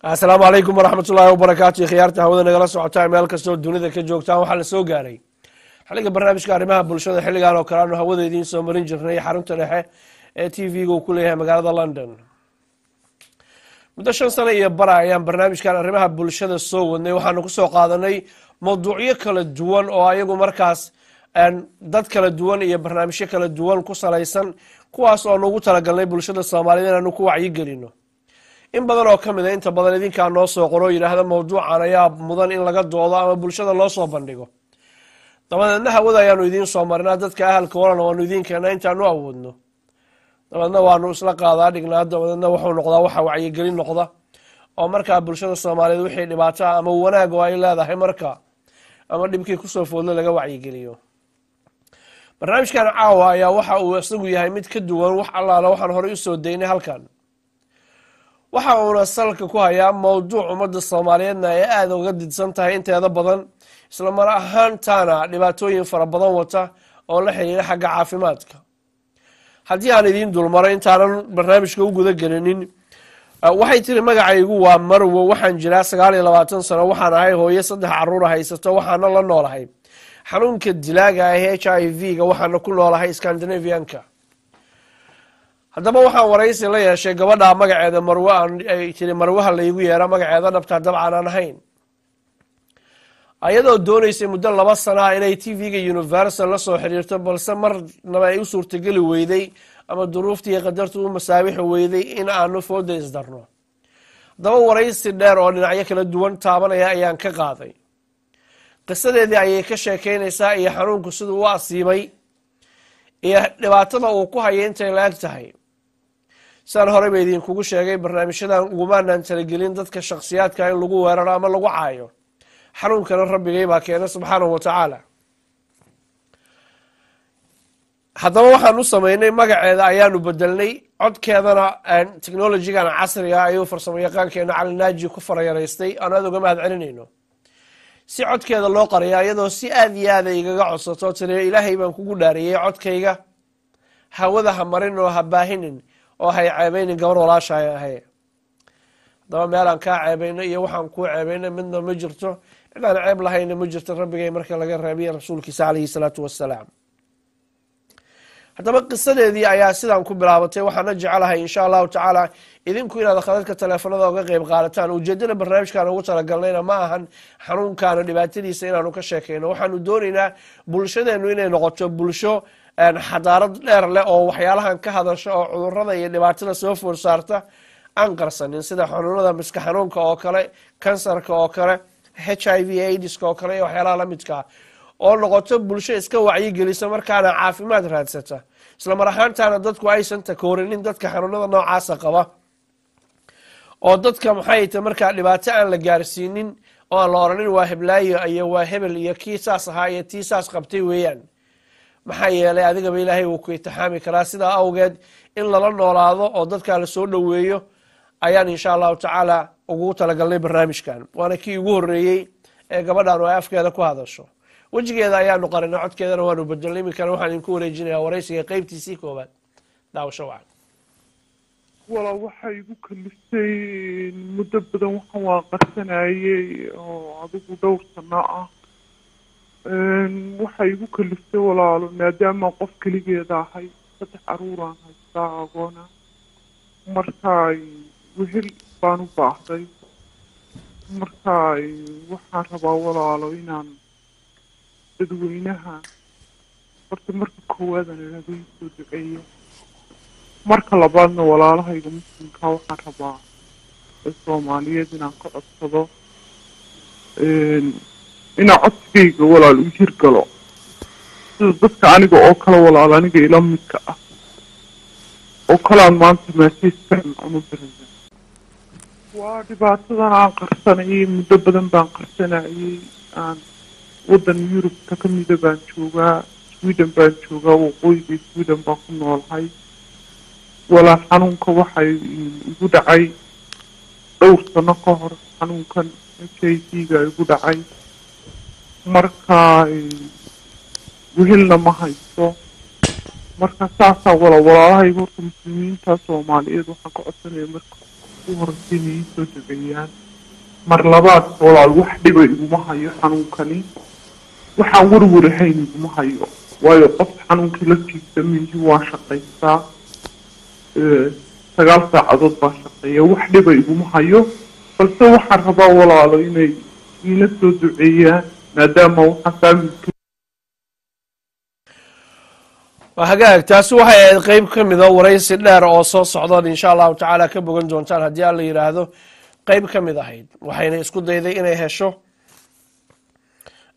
Asalaamu calaykum waraxmatullaahi wabarakaatu. Khiyaarta hawada nagala socotaa meel kastoo dunida ka joogtaan, waxaa la soo gaaray xilliga barnaamijka arrimaha bulshada. Xilligan oo kale aanu hawada idiin soo marin jirnay xarunta dhexe ee TV-ga uu ku leeyahay magaalada London. Muddo 5 sano iyo bara ayaan barnaamijkan arrimaha bulshada soo wadnay. Waxaanu kusoo qaadanay mawduucyo kala duwan oo ayagu markaas dad kala duwan iyo barnaamijyo kala duwan ku salaysan, kuwaas oo nugu talagalnay bulshada Soomaaliyed inaanu ku wacyigelino. In badan oo kamid a, inta badan idinkaa noo soo qoro, yidhaahda mawduucan ayaa mudan in laga doodo ama bulshada loo soo bandhigo. Dabadeedna hawada ayaanu idiin soo marinaa, dadka ahalka walana waanu idiin keenaa intaanu awoodno. Dabeedna waanu isla qaadaa dhignaa. Dabadeedna wuxuu noqdaa waxa wacyigelin noqda oo markaa bulshada Soomaaliyeed wixii dhibaato ah ama wanaag oo ay leedahay marka ama dhibkii kusoo foodla laga wacyigeliyo. Barnaamijkan caawa ayaa waxa uu isagu yahay mid ka duwan wax allaala waxaan horey usoo daynay halkan. Waxa uuna salka ku hayaa mowduuc ummadda Soomaaliyeedna ay aada uga didsan tahay inteeda badan, isla mar ahaantaana dhibaatooyin fara badan wata oo la xiriira xagga caafimaadka. Haddii aan idiin dulmaro intaanan barnaamijka u guda gelinin, waxay tiri: "Magacaygu waa Marwo, waxaan jiraa 29 sano, waxaan ahay hooyo saddex caruura haysato, waxaana la noolahay xanuunka dilaaga ah HIV-ga, waxaana ku noolahay Scandinavianka." Haddaba waxaan waraysi la yeeshay gabadha magaceeda Marwe aan ay tiri Marwaha laygu yeera, magaceeda dhabtaa dabcan aan ahayn, ayadoo dooneysay muddo 2 sana ah inay TV-ga Universal la soo xiriirto, balse marnaba ay u suurtageli weyday ama duruuftii qadartu u masaabixi weyday in aanu fooda isdarno. Haddaba waraysi dheer oo dhinacyo kala duwan taabanaya ayaan ka qaaday. Qisadeedii ayay ka sheekeynaysaa iyo xanuunku siduu u asiibay iyo dhibaatada uu ku haya intay la eg tahay. Sidaan horey ba idinkugu sheegay, barnaamijyadan ugumaanaan talagelin dadka shakhsiyaadka in lagu weeraro ama lagu caayo. Xanuunkana rabbigay baa keena, subxaanahu wa tacaala. Haddaba waxaan u sameynay, magaceeda ayaanu bedelnay, codkeedana technology-gan casriga ayuu farsamo yaqaankeena Cali Naaji ku farayaraystay, aan aada uga mahad celinayno, si codkeeda loo qariya, iyadoo si aada iyo aada igaga codsato, tiri: "Ilaahay baan kugu dhaariyey, codkayga hawada ha marin oo ha baahinin oo hay ceebeynin, gabar walaashaay ahay." Haddaba meelaan kaa ceebayno iyo waxaan kuu ceebayno midna ma jirto. Cidaan ceeb lahayna ma jirto, rabbigay marka laga reebiya rasuulkiisa calayhi salaatu wassalaam. Haddaba qisadeedii ayaa sidaan ku bilaabatay. Waxaana jecelahay, insha Allahu tacaala, idinku inaad khadadka taleefanada uga qeyb qaadataan. Ujeedada barnaamijkaan ugu talagalnayna ma ahan xanuunkaana dhibaatadiisa inaanu ka sheekeyno. Waxaanu doonaynaa bulshadeenu inay noqoto bulsho xadaarad dheer leh oo waxyaalahan ka hadasha oo cudurada iyo dhibaatada soo foor saarta aan qarsanin, sida xanuunada miska xanuunka oo kale, kansarka oo kale, HIV AIDS-ka oo kale iyo waxyaalaha lamidkaa, oo noqoto bulsho iska wacyigelisa markaana caafimaad raadsata, isla mar ahaantaana dadku aysan takoorinin dadka xanuunada noocaasa qaba, oo dadka maxay ta markaa dhibaato aan la gaarsiinin oo aan la oranin waa heblaayo iyo waa hebel iyo kii saas ahaa iyo tii saas qabtay weeyaan. Maxaa yeelay, adigaba Ilaahay wuu ku itixaami karaa. Sidaa awgeed in lala noolaado oo dadkaa lasoo dhoweeyo ayaan insha Allahu tacaala ugu talagalnay barnaamijkan. Waana kii ugu horreeyey ee gabadhan ay afkeeda ku hadasho. Wejigeeda ayaanu qarinay, codkeedana waanu bedelnay. Iminkana waxaan idinku wareejinayaa waraysiga qeybtiisii koowaad. Daawasho wacan. Walaa, waxay igu kaliftay muddo badan waxaan waa qarsanayay oo adigu dhowr sano ah. Waxay igu kaliftay, walaalo, maadaama qof keligeeda ahay, saddex caruuraan haystaa agoona, marka wehel baan u baahday. Marka waxaan rabaa, walaalo, inaan dadweynaha horta marka koowaadana inaga soo duceeya, marka labaadna walaalahayga muslimka waxaan rabaa ee Soomaaliyeed inaan ka codsado inaan codsigayga, walaal, u hirgalo, sida dadka aniga oo kale, walaal, aniga ila midka ah oo kalean maanta message-kan ama diraya. Waa dhibaatadan aan qarsanayay, muddo badan baan qarsanayay. Aan waddan Yurubta ka mida baan joogaa, Sweden baan joogaa, waqooyiga Sweden baan ku noolahay. Walaal, xanuunka waxay igu dhacay dhowr sano ka hor, xanuunkan HIV-ga igu dhacay. Marka wehelna ma haysto. Marka saasaa, walaalahayga horta muslimiinta Soomaaliyeed waxaan ka codsanaya marka Ugu horreysay inay ii soo duceeyaan. Mar labaad walaal, wax dhiba iguma hayo xanuunkani, waxaan warwar ahayn iguma hayo, waayo qof xanuunkii la jiifta mihi. Waan shaqaystaa, 9 saacadood baan shaqeeya, wax dhiba iguma hayo. Balse waxaan rabaa walaalo inay iina soo duceeyaan, maadaama waxaan family-ka Waa hagaag. Taasi waxay ahayd qeyb ka mida waraysi dheer oo soo socdood insha Allahu tacaala ka bogan doontaan haddii Alla yidhaahdo. Qeyb ka mid ahayd, waxayna isku dayday inay hesho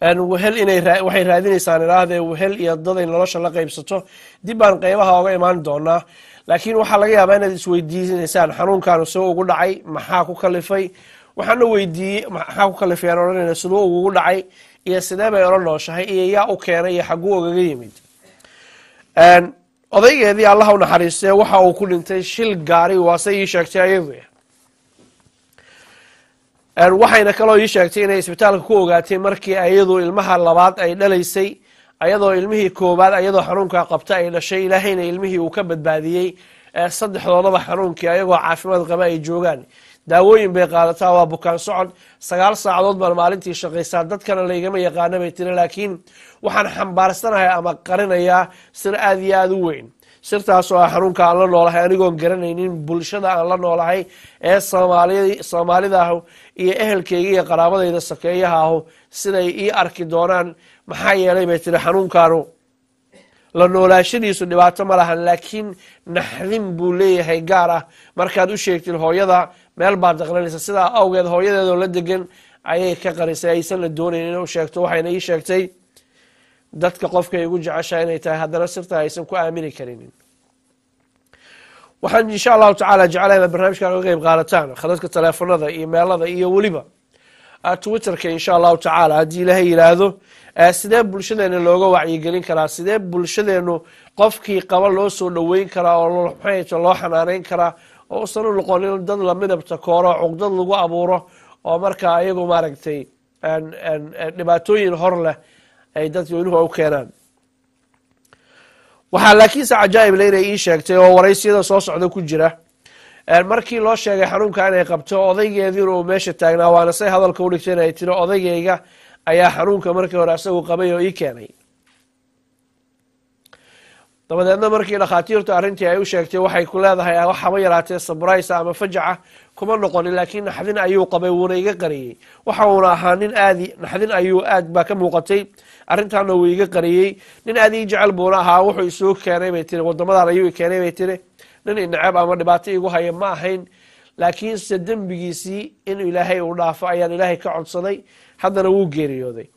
wehel, inay waxay raadinaysaan idhaahdee wehel iyo dad ay nolosha la qaybsato. Dib baan qeybaha oga imaan doonaa, laakiin waxaa laga yaabaa inaad isweydiinaysaan xanuunkaanu see ugu dhacay, maxaa ku kalifay. Waxaana weydiiyey maxaa ku kalifay aan odhanayna, siduu ugugu dhacay iyo sidee bay ola nooshahay iyo yaa u keenay iyo xagguu ogaga yimid. Odaygeedii, Allaha u naxariistee, waxa uu ku dhintay shil gaari, waase ii sheegtay ayadu. Waxayna kaloo ii sheegtay inay isbitaalka ku ogaatay markii ayadu ilmaha labaad ay dhalaysay, ayadoo ilmihii koowaad ayadoo xanuunkaa qabta ay dhashay, Ilaahayna ilmihii uu ka badbaadiyey, saddexdoodaba xanuunkii ayagoo caafimaad qaba ay joogaan. Daawooyin bay qaadataa, waa bukaan socod. 9 saacadood baan maalintii shaqaysaa, dadkana laygama yaqaana bay tiri, laakiin waxaan xambaarsanahay ama qarinayaa sir aada iyo aada u weyn, sirtaas oo ah xanuunka aan la noolahay anigoon garanaynin bulshada aan la noolahay ee Soomaalida ahu iyo ehelkayga iyo qaraabadayda sakeeyaha ahu siday ii arki doonaan. Maxaa yeelay bay tiri, xanuunkaanu la noolaashadiisu dhibaato ma lahan, laakiin naxdin buu leeyahay gaar ah. Markaad u sheegtid hooyada, meel baad daqlanaysa. Sidaa awgeed hooyadeedoo la degan ayay ka qarisay, aysan la doonayn inay u sheegto. Waxayna ii sheegtay dadka qofkay ugu jeceshahay inay tahay, haddana sirta aysan ku aamini karinin. Waxaan insha Allahu tacaala jeclahay inaad barnaamijkan uga qeyb qaadataan khadadka teleefonada iyo meelada iyo weliba Twitterka insha Allahu tacaala haddii Ilaahay yidhaahdo. Sidee bulshadeena looga wacyigelin karaa? Sidee bulshadeenu qofkii qaba loo soo dhoweyn karaa oo maxayto loo xanaaneyn karaa oo usan u noqonin dad la midabta kooro, cuqdad lagu abuuro oo markaa iyagu maaragtay dhibaatooyin hor leh ay dadweynuhu u keenaan? Waxaa laakiinse cajaa'ib le inay ii sheegtay oo waraysiyada soo socda ku jira, markii loo sheegay xanuunka inay qabto, odaygeediina uu meesha taagnaa, waana say hadalka u dhigtay, inay tiri odaygayga ayaa xanuunka markii hore isagu qabay oo ii keenay. Dabadeedna markii dhakhaatiirtu arrintii ay u sheegtay, waxay ku leedahay wax haba yaraatee surprise ama fajaca kuma noqonin, laakiin naxdin ayuu qabay, wuuna iga qariyey. Waxa uuna ahaa nin aadi naxdin ayuu aad baa ka muuqatay, arrintaana wuu iga qariyey. Nin aad ii jecel buuna ahaa. Wuxuu isoo keenay bay tiri, wadamadan ayuu i keenay bay tiri. Nin ineceb ama dhibaato igu haya ma ahayn, laakiinse dembigiisii in Ilaahay uu dhaafo ayaan Ilaahay ka codsaday. Haddana wuu geeriyooday.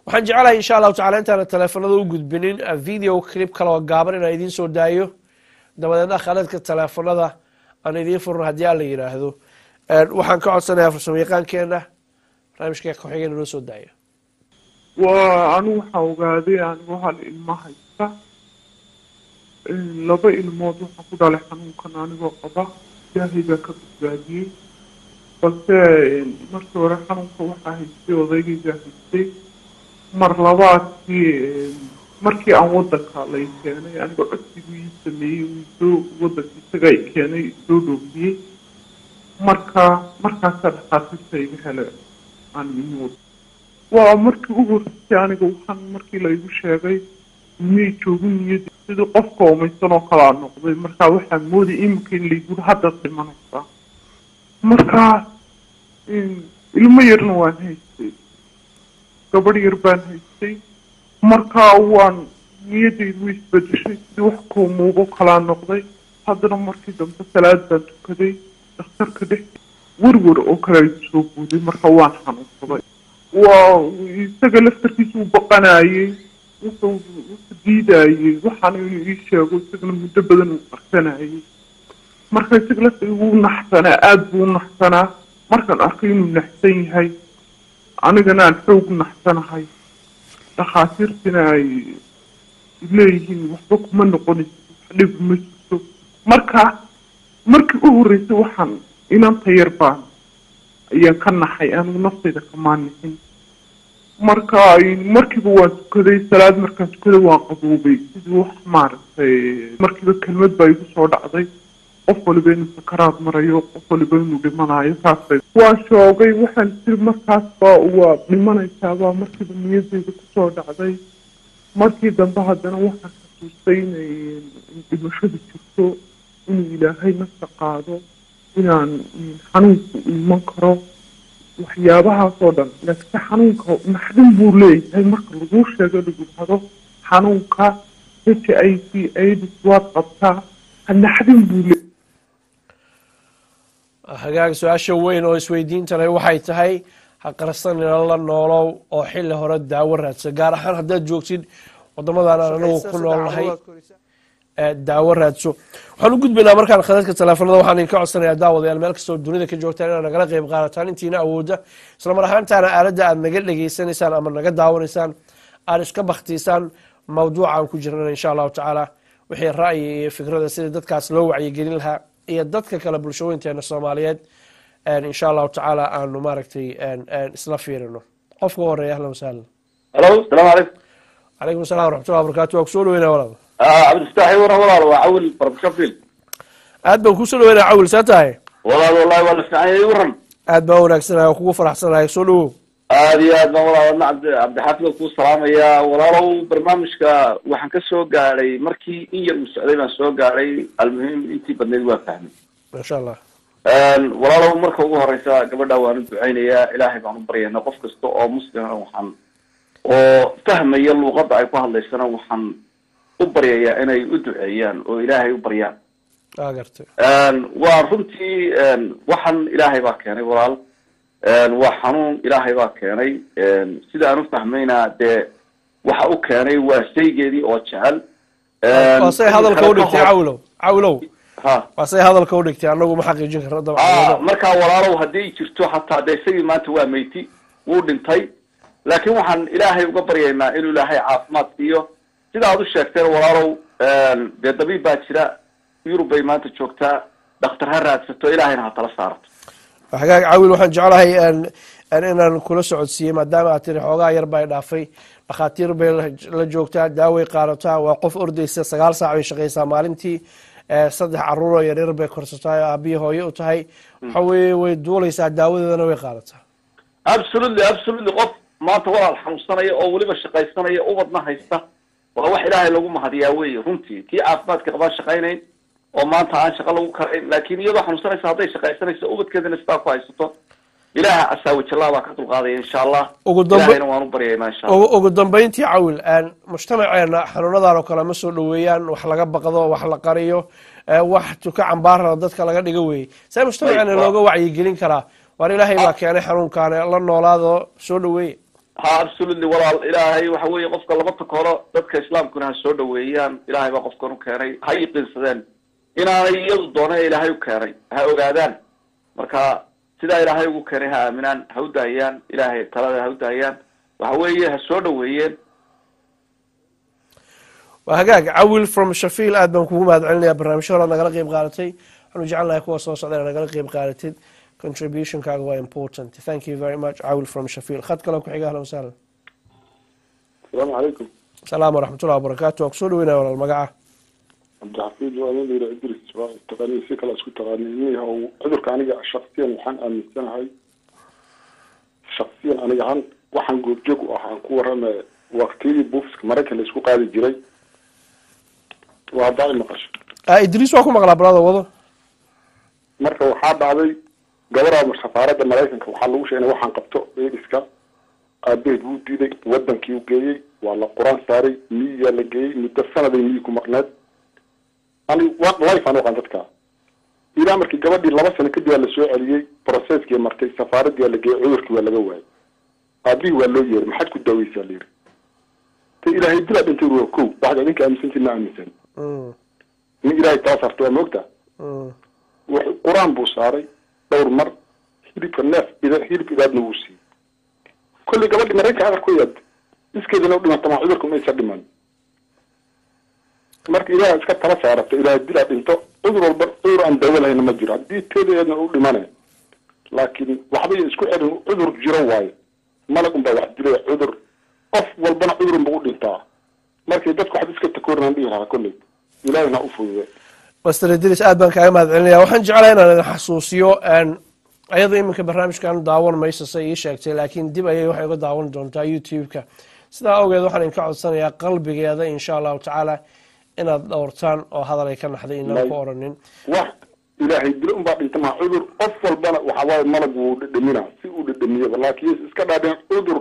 Waxaan jeclahay insha Allahu tacala intaana teleefonada u gudbinin video clip kale oo gaaban inaan idiin soo daayo, dabadeedna khadadka teleefonada aan idiin furno haddii Alla yidhaahdo. Waxaan ka codsanayaa farsamo yaqaankeena barnaamijka ku-xigeen inoo soo daayo. Waa anigu waxaa ogaaday anigu hal ilmo haysta, laba ilmood waxaan ku dhalay xanuunkan anigoo qaba, Ilaahay baa ka badbaadiyey. Balse markii hore xanuunka waxaa haystay odaygaygaa haystay. Mar labaadkii markii aan wadanka lay keenay, anigoo codsigu ii sameeyey, uu soo wadanka isagaa i keenay, soo dhoofiyey. Marka markaasaa dhakhaatiirta iga hele aan imi. Waa markii u horreysay aniga waxaan markii laygu sheegay miyay joogin niyadii, sidii qofka oomaysan oo kale aan noqday. Markaa waxaan mooday iminka in laygu hadda dhimanaysaa. Markaa ilmo yarna waan haystay, gabadh yar baan haystay. Markaa waan niyadaydu way isbedeshay, sidii wax koomuubo kalaa noqday. Haddana markii dambe salaad baan tukaday dhakhtarka dhex, werwer oo kale igu soo buuday. Marka waan xanuunsaday. Waa isaga laftarkiisa uu baqanayey, wuxuu diidayey waxaana inuu ii sheego, isagana muddo badan uu qarsanayey. Marka isaga laftarkiisa wuu naxsanaa, aada buu u naxsanaa. Markaan arkay inuu naxsan yahay, anigana aan xoog naxsanahay, dhakhaatiirtina ay leeyihiin waxba kuma noqonayso, wax dhib ma jirto. Marka markii u horreysay waxaan inanta yar baan ayaan ka naxay, anigu naftayda kamaa nixin. Marka markiiba waan tukaday salaad. Markaan tukaday waan qaboobay, sidii wax maaragtay. Markiiba kelmad baa igu soo dhacday: Qof waliba inuu sakaraad marayo, qof waliba inuu dhimanayo, saasay waa shoogay. Waxaan tiri markaas baa waa dhimanaysaa, baa markiiba niyadeyda kusoo dhacday. Markii dambe haddana waxaan xasuustay inay dhimashadu jirto, inuu Ilaahay nafta qaado, inaan xanuunku iman karo, waxyaabahaasoo dhan. Laakiinse xanuunka naxdin buu leeyahay marka laguu sheego, lagu dhahdo xanuunka HIV AIDS waad qabtaa, naxdin buu leeyahay. Hagaag, su-aasha weyn oo isweydiintanay waxay tahay: ha qarsanina, la noolow oo xilli hore daawo raadsa, gaar ahaan haddaad joogtid wadamadan aan anagu ku noolnahay, daawo raadso. Waxaan u gudbaynaa markaan khadadka teleefanada. Waxaan idinka codsanayaa, daawadayaal, meel kastoo dunida ka joogtaan inaad nagala qeyb qaadataan intiina awoodda, isla mar ahaantaana aaladda aad naga dhegaysanaysaan ama naga daawanaysaan aad iska baktiisaan. Mawduucaan ku jirnana, insha Allahu tacaala, wixii ra'yi iyo fikrada sidii dadkaas loo wacyigelin lahaa iyo dadka kale bulshooyinteena Soomaaliyeed, insha Allahu tacaala aanu maaragtay isla fiirino. Qofka u horeeya, ahlan wasahlan. Halo, asalaamu calaykum. Calaykum assalam waraxmatullahi wabarakatu. Waa kusoo dhaweynaya, walaal. Cabdifataax, waran walaal? Waa Cawil from Sheffield. Aad baan kusoo dhaweynaya, Cawil. Saa tahay? Walaal, wallahi waa la fiican yahay. Waran? Aad baan wanaagsanahay oo kugu faraxsanahay. Soo dhawow. Aad iyo aad baan, walaal, adna Cabdixaafid kuu salaamaya. Walaalow, barnaamijka waxaan ka soo gaadhay markii in yar uu socday baan soo gaadhay. Almuhim, intii badnayd waa fahmay. Maasha Allah. Walaalow, marka ugu horeysa gabadha waan u ducaynayaa, Ilaahay baan u baryaynaa. Qof kasta oo muslima waxaan oo fahmaya luuqadda ay ku hadlaysana waxaan u baryayaa inay u duceeyaan oo Ilaahay u baryaan. Waa gartay. Waa runtii, waxan Ilaahay baa keenay, walaal. Waa xanuun Ilaahay baa keenay. Sida aan u fahmayna dee waxa u keenay waa shaygeedii oo jecel. Waa say hadalka u dhigtay, Cawlow, Cawlow. Ha. Waa say hadalka u dhigtay, annagu ma xaqiijin karno dabcan. Marka walaalow, haddii jirto xataa dee isagii maanta waa meyti, wuu dhintay, laakiin waxaan Ilaahay uga baryaynaa inuu Ilaahay caafimaad siiyo. Sida aad u sheegteen, walaalow, dee dabiib baa jira, Yurub bay maanta joogtaa, dhakhtar ha raadsato, Ilaahayna ha tala saarato. Hagaag, Cawil, waxaan jeclahay inaan kula socodsiiyey, maadaama aad tiri xoogaa yar baa dhaafay, dhakhaatiir bay la joogtaa, daaway qaadataa, waa qof ordaysa, 9 saac bay shaqaysaa maalintii, saddex caruuroo yaryar bay korsataa oo aabbiyi hooye u tahay. Waxa weye, way duulaysaa, daawadeedana way qaadataa. Absolutely, absolutely. Qof maanta walaal xanuunsanaya oo weliba shaqaysanaya, ubadna haysta, waa wax Ilaahay lagu mahadiyaa wey runtii. Kii caafimaadka qabaan shaqaynayn oo maanta aan shaqo lagu karayn, laakiin iyadoo xanuunsanaysa hadday shaqaysanayso, ubadkeedana sidaa ku haysato, Ilaaha casaawajallah baa ka dulqaadaya, insha Allah. Ugu dambe Ilahayna waan u baryaynaa, insha Allah. Ugu dambeyntii, Cawil, mujtamaceena xanuunadan oo kale ma soo dhaweeyaan. Wax laga baqdo, wax la qariyo, wax tuka cambaarada dadka laga dhigo weeyey. See mujtamaceena looga wacyigelin karaa waar Ilaahay baa keenay xanuunkaane, la noolaado, soo dhaweeye? Ha, absolutely, walaal. Ilaahay waxa weeye qofka lama takooro. Dadka Islaamkuna ha soo dhaweeyaan. Ilaahay baa qofkan u keenay, ha yiqiinsadeen inaanay iyadu doona, Ilaahay u keenay, ha ogaadaan. Marka sidaa Ilaahay ugu keenay ha aaminaan, ha u daayaan Ilaahay talada, ha u daayaan. Waxa weeye, ha soo dhaweeyeen. Waa hagaag, Cawil from Sheffield, aad baan kugu mahad celinaya. Barnaamijyo horaad nagala qeyb qaadatay, waxaanu jecelnahay kuwa soo socda inaad nagala qeyb qaadatid. Contributionkaaga waa important. Thank you very much, Cawil from Sheffield. Khad kaloo ku xiga, ahlan wasahlan. Asalaamu calaykum. Salaam waraxmatullahi wabarakaatu. Waa kusoo dhaweynaya, walaal. Magaca? Cabdixafiid, waa nin layidha Idris. Waa taqaaniin, si kale isku taqaaniin. Yahow, cudurka aniga shaksiyan waxaan aaminsanahay, shaksiyan aniga ahaan waxaan goobjoog u ahaan ku waramaya, waqtiyadii buufiska Maraykan la isku qaadi jiray. Waa haddaa i maqasho? Idriis, waa ku maqlaa, brother, wado. Marka waxaa dhacday gabaraa safaaradda Maraykanka waxaa lagu sheegay waxaan qabto AIDS-ka. Aabaheed wuu diiday, wadankii u geeyey, waa la Qur-aan saaray, miyigaa la geeyey, muddo sanaday miyi ku maqneed. Ani waa life aan uqaan dadka. Ilaa markii gabadhii 2 sano kadib waa lasoo celiyey, processkii martay, safaaradii waa la geeyey, cudurkii waa laga waayay. Aabihii waa loo yeeray, maxaad ku daaweysaa la yiri. Ta Ilaahay dilaa dhintay waa kow, waxaad idinka aaminsantiin ma aaminsan. Nin Ilaahay taa saarta waa moogtaa. Wuxuu Qur-aan buu saaray dhowr mar, hilibka neef ida, hilib idaadna wuu siiyey. Kolley gabadhi Maraykanka aqar ku yaad iskeedina u dhimata, ma cudurka maysa dhiman. Marka Ilaah iska tala saarato, Ilaah dilaa dhinto. Cudur walba cudur aan daawo lahayna ma jiro, haddii teedaeedna u dhimane, laakiin waxba isku celin. Cudur jiro waayo, malag unbaa wax dilay. Cudur qof walbana cudurun buu u dhintaa. Markay dadku waxba iska takoorinaan dhihi lahaa, kolley Ilaahina u fudude. Master Idris, aad baan kaaga mahad celinaya. Waxaan jeclahay inaan idin xasuusiyo, ayadoo iminka barnaamijkan daawan mayso say ii sheegtay, laakiin dib ayay waxay uga daawan doontaa YouTube-ka. Sidaa awgeed waxaan idinka codsanayaa qalbigeeda, insha Allahu tacaala, inaad dhowrtaan oo hadal ay ka naxday inaan ku oranin. Wax Ilaahay dilo unbaa dhinta, maa cudur. Qof walbana waxa waaye malag wuu dhedheminaa si uu dhedhemiyaba, laakiin iska dhaadheen cudur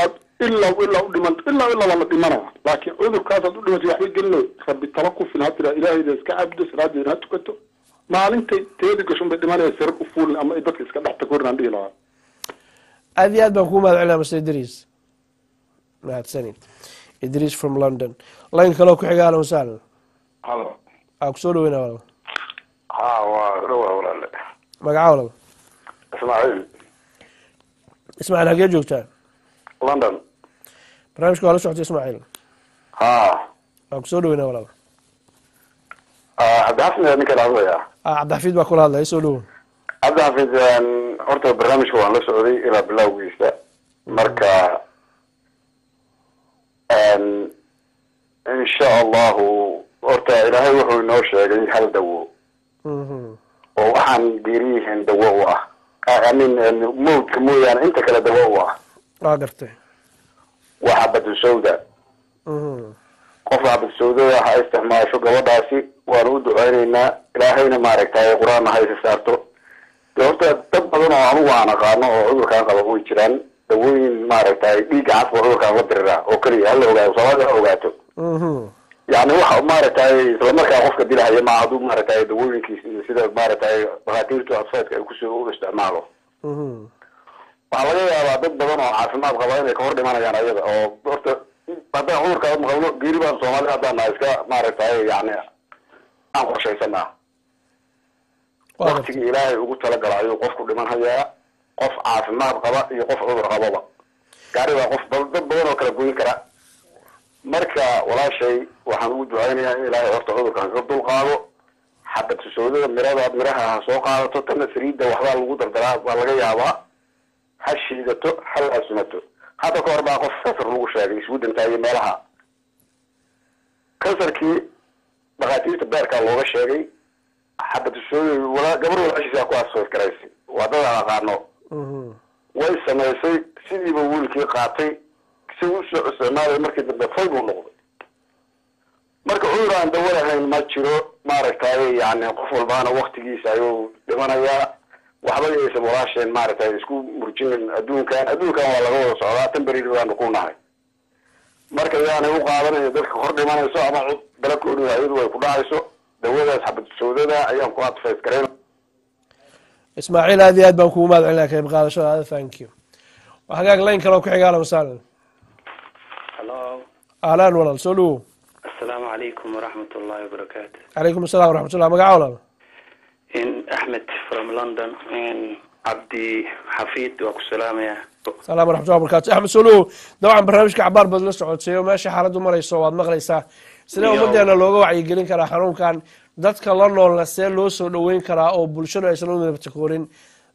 aad ilaa ilaa u dhiman, ilaa ilaa waa la dhimanaa, laakiin cudurkaasaad u dhimatay waxba gelino. Rabbi tala ku filan ha tiraa, Ilaahayda iska cabdo, salaadeeda ha tukato, maalintay teedi gasho bay dhimanaya, sarar u fuulin ama ay dadka iska dhex takorin, aan dhihi lahaa. Aad iyo aad baan kuu mahad celinaya, Master Idris. Mahadsanid, Idris from London. Line kaloo ku xiga. Ahlan wasahlan. Halo. Aa, kusoo dhaweyna, walaal. Ha, waa dhawa, walaale. Magaca, walaal? Ismaaciil. Ismaaciil, halkee joogtaa? London. Barnaamijka waa la socotay, Ismaaciil? Ha. Waa kusoo dhaweynaa, walaal. Cabdixaafid ninka la hadlaya? Ah, Cabdixafiid baa kula hadlaya, soo dhawow. Cabdixafiid, horta barnaamijka waan la socday ilaa bilowgiisa. Marka insha Allahu, horta Ilaahay wuxuu inoo sheegay hal dawo oo waxaan geeriyihiin dawo u ah, I mean, mawdka mooyaane inta kale dawo u ah. Waa gartay. Waa xabadusawda. Qofka xabadusawdada ha isticmaasho gabadhaasi, waanu u duceyneynaa. Ilaahayna maaragtay Qur-aanna ha isa saarto. De horta dad badan oo anigu aan aqaano oo cudurkaan qaba way jiraan. Dawooyin maaragtay dhiigga casba cudurkaan la diriraa oo keliya hala ogaado, Soomaalida ha ogaato. Yani waxa maaragtay isla markaa qofka dilahaya ma hadduu maaragtay dawooyinkiisa iyo sida maaragtay dhakhaatiirtu adfeedka ay kusoo u isticmaalo. Waxaa laga yaabaa dad badan oo caafimaad qaba inay kahor dhimanayaan ayada oo horta haddaan cudurkaa maqalno geeri baan Soomaalida haddaan nahay iska maaragtay yani aan qorshaysanaa. Waktigii Ilaahay ugu talagala ayuu qofku dhiman hayaa, qof caafimaad qaba iyo qof cudur qababa. Gaari baa qof dad badan oo kala goyn kara. Marka walaashay waxaan ugu ducaynayaa in Ilaahay horta cudurkan ka dulqaado. Xabad susoodada mirada miraha ha soo qaadato, tana saliidda waxbaa lagu dardaraa baa laga yaabaa, ha shiidato, ha laasumato. Hadda ka hor baa qof kansar lagu sheegay Sweden iyo meelaha. Kansarkii dhakhaatiirta beerkaa looga sheegay, xabad susoodada walaa gabar walaashiisa ku asoo garaysay, waa dad aan aqaano. Way samaysay, sidiiba wiilkii qaatay, si uu soo isticmaalay, markii dambe fay buu noqday. Marka cudur aan dawo lahayn ma jiro, maaragtay yani qof walbaana waktigiisa ayuu dhimanayaa. Waxba yaysan walaasheen maaragtay isku murjinin. Adduunkan waa laga wada socdaa, tan beriir baanu ku nahay. Marka yaanay u qaadanaya dadka hor dhimanayso ama cid bala ku odhan, iyadu way ku dhacayso. Dawadaas xabad sawdada ayaan ku advice garayn. Ismaaciil, aad iyo aad baan kugu mahad celinaya qayb qaadashadaada, thank you. Waa hagaag, line kale oo ku xiga. Ahlan wasahlan. Hello. Ahlan, walaal, soo dhawow. Asalaamu calaykum waraxmat ullahi wabarakaatu. Calaykum assalam waraxmatullah. Magaca, walaal? In Axmed from London. In Cabdi Xafiid, waa ku salaamaya. Salaam waraxmatullah wabarakatu. Axmed, soo dhawow. Dabcan barnaamijka cabaar baad la socotay oo meesha xaaladdu marayso waad maqlaysaa. Sidee ummadeena looga wacyigelin karaa xanuunkan? Dadka la noolna see loo soo dhaweyn karaa oo bulshadu aysan u midabtakoorin?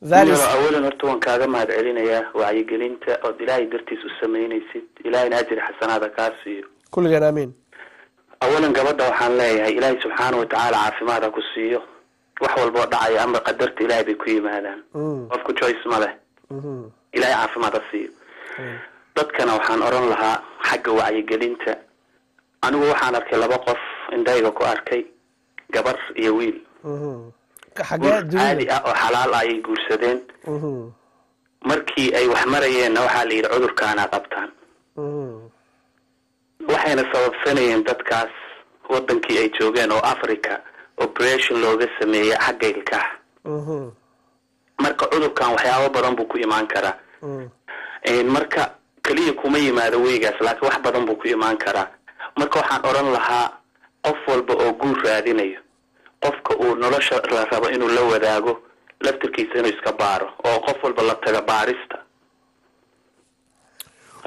That is Awalan horta waan kaaga mahad celinayaa wacyigelinta ood Ilaahay dartiis u samaynaysid. Ilaahayna ajri xasanaada kaa siiyo. Kulligeen, aamiin. Awalan gabadha waxaan leeyahay, Ilaahay subxaana watacaala caafimaad ha ku siiyo. Wax walba oo dhacaya ama qadarta Ilaahay bay ku yimaadaan, qofku choice ma leh. Ilaahay caafimaad ha siiyo. Dadkana waxaan odhan lahaa xagga wacyigelinta, anigu waxaan arkay laba qof, indhayga ku arkay, gabar iyo wiil. Xagee? Guur caadi Dunida ah oo xalaal ah ayay guursadeen. Markii ay wax marayeenna waxaa la yidhi cudurkaana qabtaan. Waxayna sababsanayeen dadkaas wadankii ay joogeen oo Africa operation looga sameeyey xagga ilkaha. Marka cudurkan waxyaabo badan buu ku imaan karaa. Marka keliya kuma yimaado weygaas, laakiin wax badan buu ku imaan karaa. Marka waxaan odhan lahaa qof walba oo guur raadinayo, qofka uu nolosha la rabo inuu la wadaago laftirkiisa inuu iska baaro oo qof walba la taga baarista.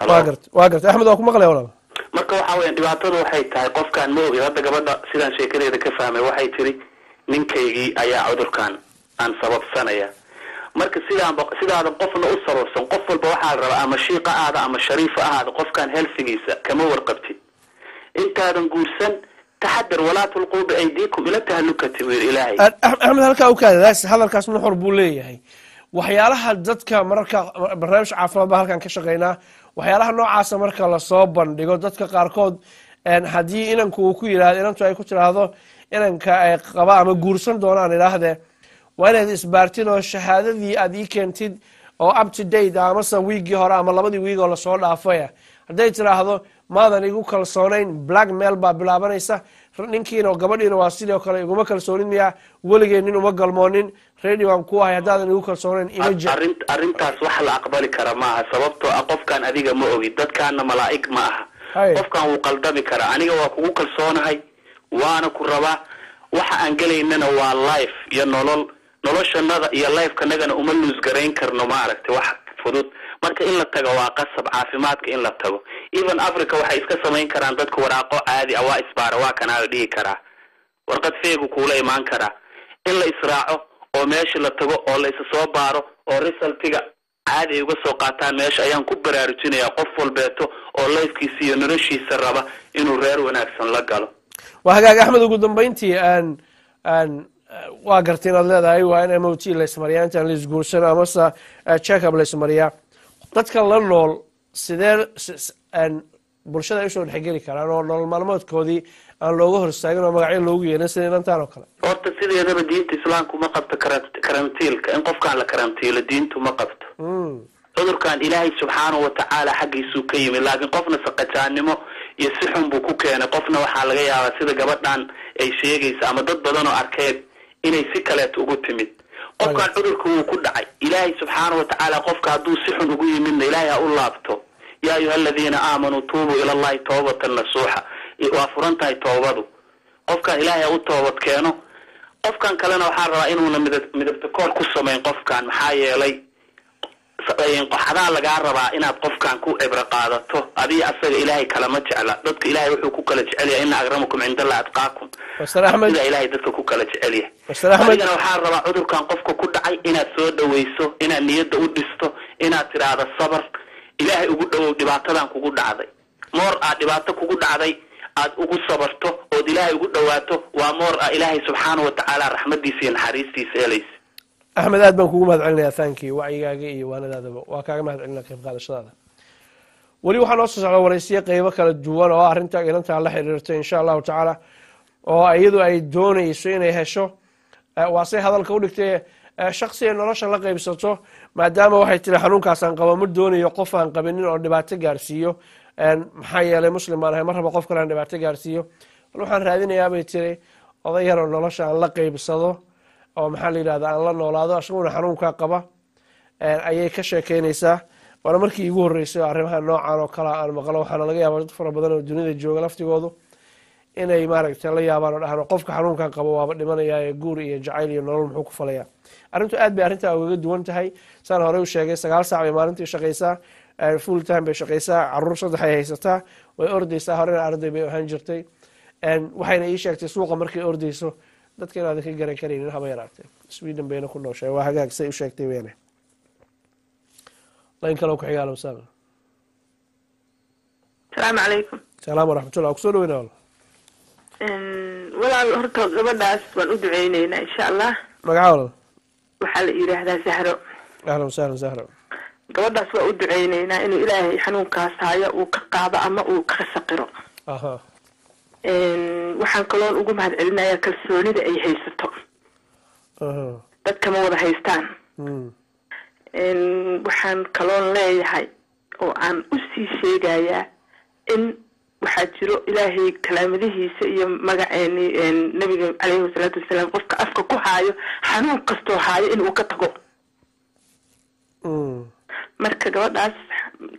Waa garta, waa garta, Axmed, waa ku maqlaya, walaal. Marka waxa weya dhibaatadu waxay tahay qofkaan ma ogin. Hadda gabadha sidaan sheekadeeda ka fahmay, waxay tiri ninkaygii ayaa cudurkan aan sababsanaya. Marka sidaanba sidaadan qofna u sababsan, qof walba waxaa la rabaa ama shiiqa ahaada ama shariifa ahaada, qofkaan health-igiisa kama warqabtid intaadan guursan. Taxadar, walaa tulquu biaydiikum ila tahlukati, buu yidhi Ilaahay. Axmed, halkaa u kaada. Hadalkaas nuxur buu leeyahay. Waxyaalaha dadka mararka barnaamij caafimaad baa halkan ka shaqeynaa, waxyaalaha noocaasa marka lasoo bandhigo, dadka qaarkood haddii inanku uu ku yidhahdo, inantu ay ku tiraahdo inanka ay qaba ama guursan doonaan idhaahdee, waa inaad isbaartid oo shahaadadii aad ii keentid oo up to date ah, amase wiiggii hore ama labadii wiig oo lasoo dhaafaya. Hadday tiraahdo maadan igu kalsoonayn, blackmail baa bilaabanaysa. Ninkiina, gabadhiina waa sidoo kale, iguma kalsoonin miya? Weligee nin uma galmoonin, ready waan ku ahay, haddaadan igu kalsoonayn ima je. Arrintaas wax la aqbali kara maaha, sababtoo ah qofkan adiga ma ogid, dadkaana malaa'ig ma aha. Qofkan wuu qaldami karaa. Aniga waa kugu kalsoonahay, waana ku rabaa. Waxa aan gelaynana waa life iyo nolol. Noloshanada iyo lifekanagana uma lose garayn karno, maaragtay, wax fudud. Marka in la tago waa qasab, caafimaadka in la tago. Even Africa waxay iska samayn karaan dadka waraaqo caadi ah, waa isbaara, waa kanaa la dhihi karaa, warqad feegu kuula imaan karaa. In la israaco oo meesha la tago oo la isa soo baaro oo resultiga caadi ay uga soo qaataan meesha ayaan ku baraarujinayaa qof walbeeto oo lifekiisa iyo noloshiisa raba inuu reer wanaagsan la galo. Waa hagaag, Axmed. Ugu dambeyntii, aan waa gartay inaad leedahay waa in MOT la ismariyaa intaan la isguursan, amase check up la ismariyaa. Dadka la nool sidee bulshada ay usoo dhexgeli karaan oo nolol maalmoodkoodii aan looga hor istaagin oo magacyo loogu yeelin sida inantaan oo kale? Horta sideedaba diinta Islaamku ma qabto karantiilka, in qofkaan la karantiilo diintu ma qabto. Cudurkan Ilaahay subxaanahu watacaala xaggiisuu ka yimid, laakiin qofna saqajaannimo iyo si xun buu ku keenay. Qofna waxaa laga yaabaa sida gabadhan ay sheegaysa ama dad badan oo arkeen inay si kaleeto ugu timid. Qofkan cudurka wuu ku dhacay Ilaahay subxaanahu watacaala. Qofka hadduu si xun ugu yimidna, Ilaahay ha u laabto. Yaa ayuha aladiina aamanuu tuubuu ila Allahi toobatan nasuuxa. Waa furan tahay toobadu. Qofkan Ilaahay ha u toobad keeno. Qofkan kalena waxaa rabaa inuuna midabta koor ku samayn qofkan, maxaa yeelay qoxadaa lagaa rabaa inaad qofkan ku cibro qaadato. Adiga asaga Ilaahay kalama jecla. Dadka Ilaahay wuxuu ku kala jecel yahay, ina akramakum cinda Allah atqaakum. Master Axmed. Sida Ilaahay dadka ku kala jecel yahay. Master Axmed. Adigana waxaa rabaa cudurkan qofka ku dhacay inaad soo dhawayso, inaad niyadda u dhisto, inaad tidhaahdo sabar, Ilaahay ugu dhowow, dhibaatadan kugu dhacday moor aad dhibaato kugu dhacday aad ugu sabarto ood Ilaahay ugu dhawaato, waa moor ah Ilaahay subxaanahu watacaala raxmadiisa iyo naxariistiisa helaysa. Axmed, aad baan kugu mahad celinayaa. Thank you, wacyigaaga iyo waanadaadaba waa kaaga mahad celinaya qayb qaadashadaada. Weli waxaa noo soo socda waraysiyo qeybo kala duwan oo arrinta inantaa la xiriirtay, insha Allahu tacaala, oo iyadu ay doonayso inay hesho, waa say hadalka u dhigtay, shaksi ay nolosha la qaybsato, maadaama waxay tiri xanuunkaasaan qabo, ma doonayo qof aan qabinin oo dhibaato gaarsiiyo, maxaa yeelay Muslim baan ahay, ma rabo qof kale aan dhibaato gaarsiiyo. Bal waxaan raadinayaa, bay tiri, oday yaroo nolosha aan la qaybsado oo, maxaa la yidhahda, aan la noolaado, asaguna xanuunkaa qaba ayay ka sheekeynaysaa. Waana markii iigu horreysay arrimaha noocan oo kale aan maqlo. Waxaana laga yaabaa dad fara badan oo dunida jooga laftigoodu inay, maaragtay, la yaabaan oo dhahaan qofka xanuunkan qabo waaba dhimanayaa ee guur iyo jacayl iyo nolol muxuu ku falayaa? Arrintu aad bay arrintaa ugaga duwan tahay. Saan horey u sheegay, 9 saac bay maalintii shaqaysaa, full time bay shaqaysaa, caruur saddex ay haysataa, way ordaysaa, horena arday bay ahaan jirtay. Waxayna ii sheegtay suuqa markay ordayso dadka inaadan ka garan karaynin haba yaraatee. Sweden bayna ku nooshahay. Waa hagaag, say u sheegtay weyne. Line kale ku xiga. Ahlan wasahlan. Asalaamu calaykum. Salaam waraxmatullah, kusoo dhaweyna wal. Walaal, horta gabadhaas waan u duceyneynaa, insha Allah. Magaca, walaal? Waxaa la yidhaahdaa Sahro. Ahlan wasahlan, Sahro. Gabadhaas waa u duceyneynaa inuu Ilaahay xanuunkaas hayo uu ka qaado ama uu ka saqiro. Waxaan kaloon ugu mahad celinayaa kalsoonida ay haysato. Dadka ma wada haystaan. Waxaan kaloon leeyahay oo aan usii sheegayaa in waxaa jiro Ilaahay kalaamadihiisa iyo magaceeni Nabiga caleyhi wasalaatu wasalaam, qofka afka ku haayo xanuun kastoo haayo inuu ka tago. Marka gabadhaas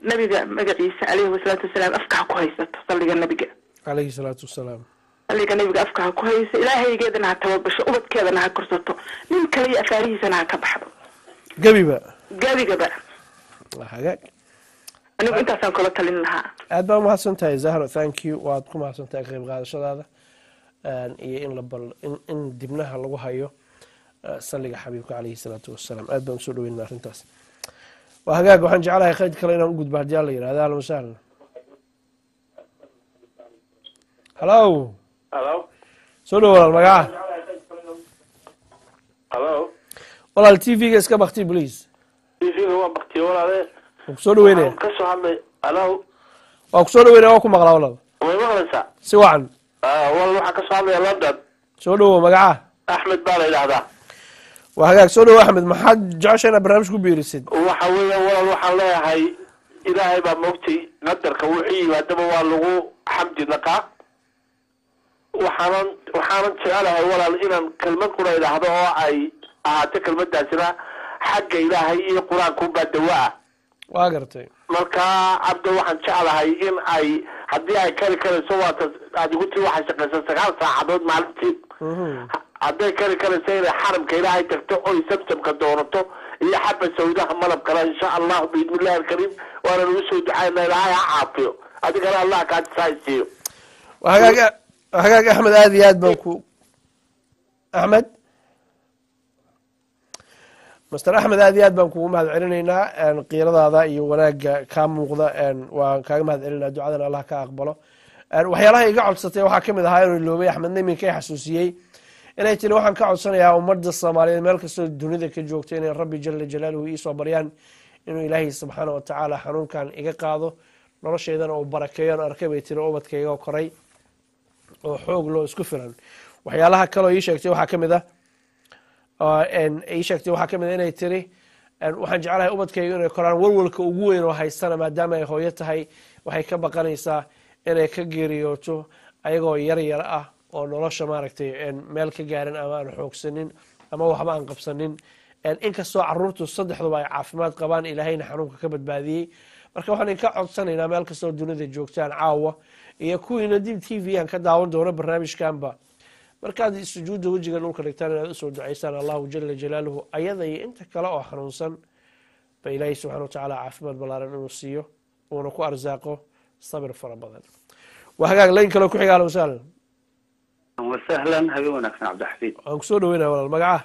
Nabiga magaciisa caleyhi wasalaatu wasalaam afka ha ku haysato, salliga Nabiga. Calayhi salaatu wasalaam. Salliga Nabiga afka ha ku hayso, Ilaahaygeedana ha tabagasho, ubadkeedana ha korsato, nin kale iyo afaarihiisana ha ka baxdo. Gebiba. Gebigaba. Hagaag. Anigu intaasaan kula talin lahaa. Aad baa umahadsan tahay, Zahro. Thank you, waad ku mahadsan tahay qayb qaadashadaada iyo in la bal in dibnaha lagu hayo salliga xabiibka caleyhi salaatu wasalaam. Aad baan usoo dhaweynaa arrintaas. Waa hagaag. Waxaan jeclahay qayd kale inaan u gudbo haddii Alla yidhahda. Ahlan wasahlan, hallo. Halo. Soo dhowo walaal, magaca? Halo. Walaal, TV-ga iska bakti, please. TV-ga waa baktiye, walaale. Waan kusoo dhaweynaya. Ka soo hadlay. Halo. Waan kusoo dhaweynaya, waa ku maqlaa, walaal. Way maqlaysaa? Si wacan. Walaal, waxaan ka soo hadlaya London. Soo dhowo, magaca? Axmed baa la yidhaahdaa. Waa hagaag, soo dhowo Axmed. Maxaad jecesha inaad barnaamij ku biirisid? Waxa weeyaan, walaal, waxaan leeyahay Ilaahay baa moogtay qadarka, wuxuu yimaadaba waa lagu xamdi dhaqaa. Waxaanan jecelahay, walaal, inaan kelmad qura idhaahdo oo ay ahaato kelmadaasina xagga Ilaahay iyo Qur-aankuunbaa dawa ah. Waa gartay. Marka, Cabdo, waxaan jeclahay in ay haddii ay kari karayso, waata aad igu tiri waxay shaqaysaa 9 saacadood maalintii, hadday kari karayso inay xaramka Ilaahay tagto oy Samsamka doonato iyo xaba sawdaha malabkale, insha Allahu biidnillahi alkariim. Waana nagu soo ducayna, Ilaahay ha caafiyo, adigana Allah kaatisaaysiiyo. Waa hagaag, waa hagaag, Axmed. Aad iyo aad baan ku Axmed, Master Axmed, aad iyo aad baan kugu mahad celinaynaa qiiradaada iyo wanaagga kaa muuqda. Waan kaaga mahad celinaa, ducadan Allah ka aqbalo. Waxyaalaha iga codsatay waxaa kamid ahaa inuu iloobay Axmedna iminka i xasuusiyey, inay tiri: "Waxaan ka codsanayaa ummadda Soomaaliyeed meel kastoo dunida ka joogta inay Rabbi jala jalaaluhu iisoo baryaan inuu Ilaahay subxaana watacaala xanuunkan iga qaado, noloshaydana uu barakeeyo. Aan arkay," bay tiri, "ubadkayga koray oo xoog loo isku filan." Waxyaalaha kaloo ii sheegtay waxaa kamid ah ii sheegtay waxaa kamid ah inay tiri: "Waxaan jeclahay ubadkayga inay koraan. Walwalka ugu weyn oo haystana, maadaama ay hooyo tahay, waxay ka baqanaysaa inay ka geeriyooto ayagoo yar yar ah oo nolosha maaragtay meel ka gaarin ama aan xoogsanin ama waxba aan qabsanin, inkastoo caruurtu saddexduba ay caafimaad qabaan, Ilaahayna xanuunka ka badbaadiyey." Marka waxaan idinka codsanaynaa, meel kastoo dunida joogtaan caawa iyo kuwiina dib TV aan ka daawan doono barnaamijkanba, markaad sujuudda wejiga dhulka dhigtaan inaad usoo ducaysaan Allahu jala jalaaluhu ayada iyo inta kale oo xanuunsan ba Ilaahay subxana watacaala caafimaad ballaaran inuu siiyo, uuna ku arsaaqo sabir fara badan. Waa hagaag, layn kaloo ku xiga. Ahlan wasahlan. Wasahlan, habeen wanaagsan, Cabdixafiid. Waan kusoo dhaweynaya, walaal. Magaca?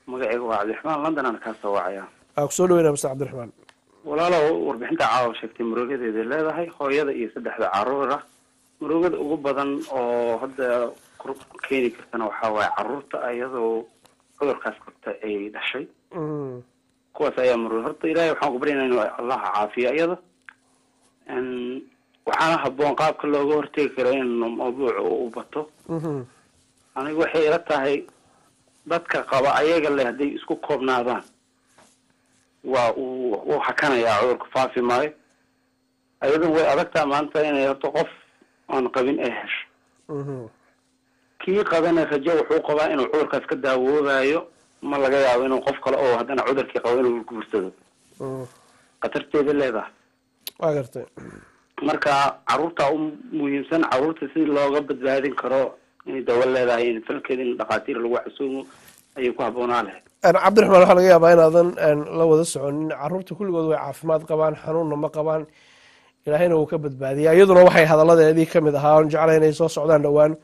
Magacaygu waa Cabdiraxmaan, London aan kaa soo wacaya. Waan kusoo dhaweynaya, Mister Cabdiraxmaan. Walaalow, warbixinta caawa sheegtay murugadeeday leedahay, hooyada iyo saddexda caruur ah. Murugada ugu badan oo hadda keeni kartana waxaa waaye caruurta iyadoo cudurkaas qabta ay dhashay. Kuwaas ayaa murug. Horta Ilaahay waxaan ku baryaynaa inuu Allaha caafiyo iyada. Waxaana habboon qaabka looga hortegi karo in mawduuca uu bato. Aniga waxay ila tahay dadka qaba ayaga leh hadday isku koobnaadaan, waa uu hakanayaa cudurka, faafi maayo. Ayadu way adagtaa maanta inay horta qof aan qabin ay hesho. Kii qabana rajo wuxuu qabaa inuu cudurkaas ka daawoobayo. Ma laga yaabo inuu qof kale oo haddana cudurkii qabo inuu guursado? Khatarteeda leedahay. Waa gartay. Marka caruurta u muhiimsan, caruurta si looga badbaadin karo inay dawo leedahay, in falkeeda in dhakhaatiir lagu casuumo ayay ku habboonaa lahayd. Cabdiraxmaan, waxaa laga yaabaa inaadan la wada soconin, caruurta kulligood way caafimaad qabaan, xanuunna ma qabaan, Ilaahayna wuu ka badbaadiyay. Iyaduna waxay hadalladeedii kamid ahaa oon jeclay inay soo socdaan dhowaan: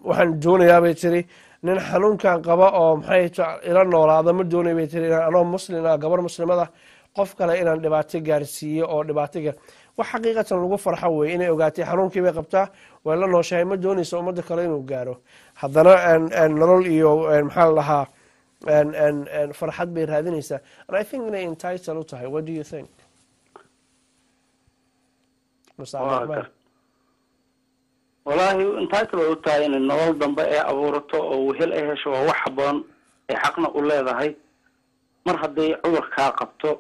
"Waxaan doonayaa," bay tiri, "nin xanuunkan qaba oo maxay ila noolaada ma doonay," bay tiri, "inaan anoo muslim ah, gabar muslimada, qof kale inaan dhibaato gaarsiiyo oo dhibaato gaar." Wax xaqiiqatan lagu farxo wey inay ogaatay xanuunkii bay qabtaa, way la nooshahay, ma doonaysa ummadda kale inuu gaaro. Haddana nolol iyo maxaa la dhahaa farxad bay raadinaysaa, and I think inay entitled u tahay. What do you think, Mr. Cabdiraxmaan? Wallaahi, entitled way u tahay inay nolol dambe ee abuurato oo wehel ay hesho. Waa wax habboon ay xaqna u leedahay. Mar hadday cudurkaa qabto,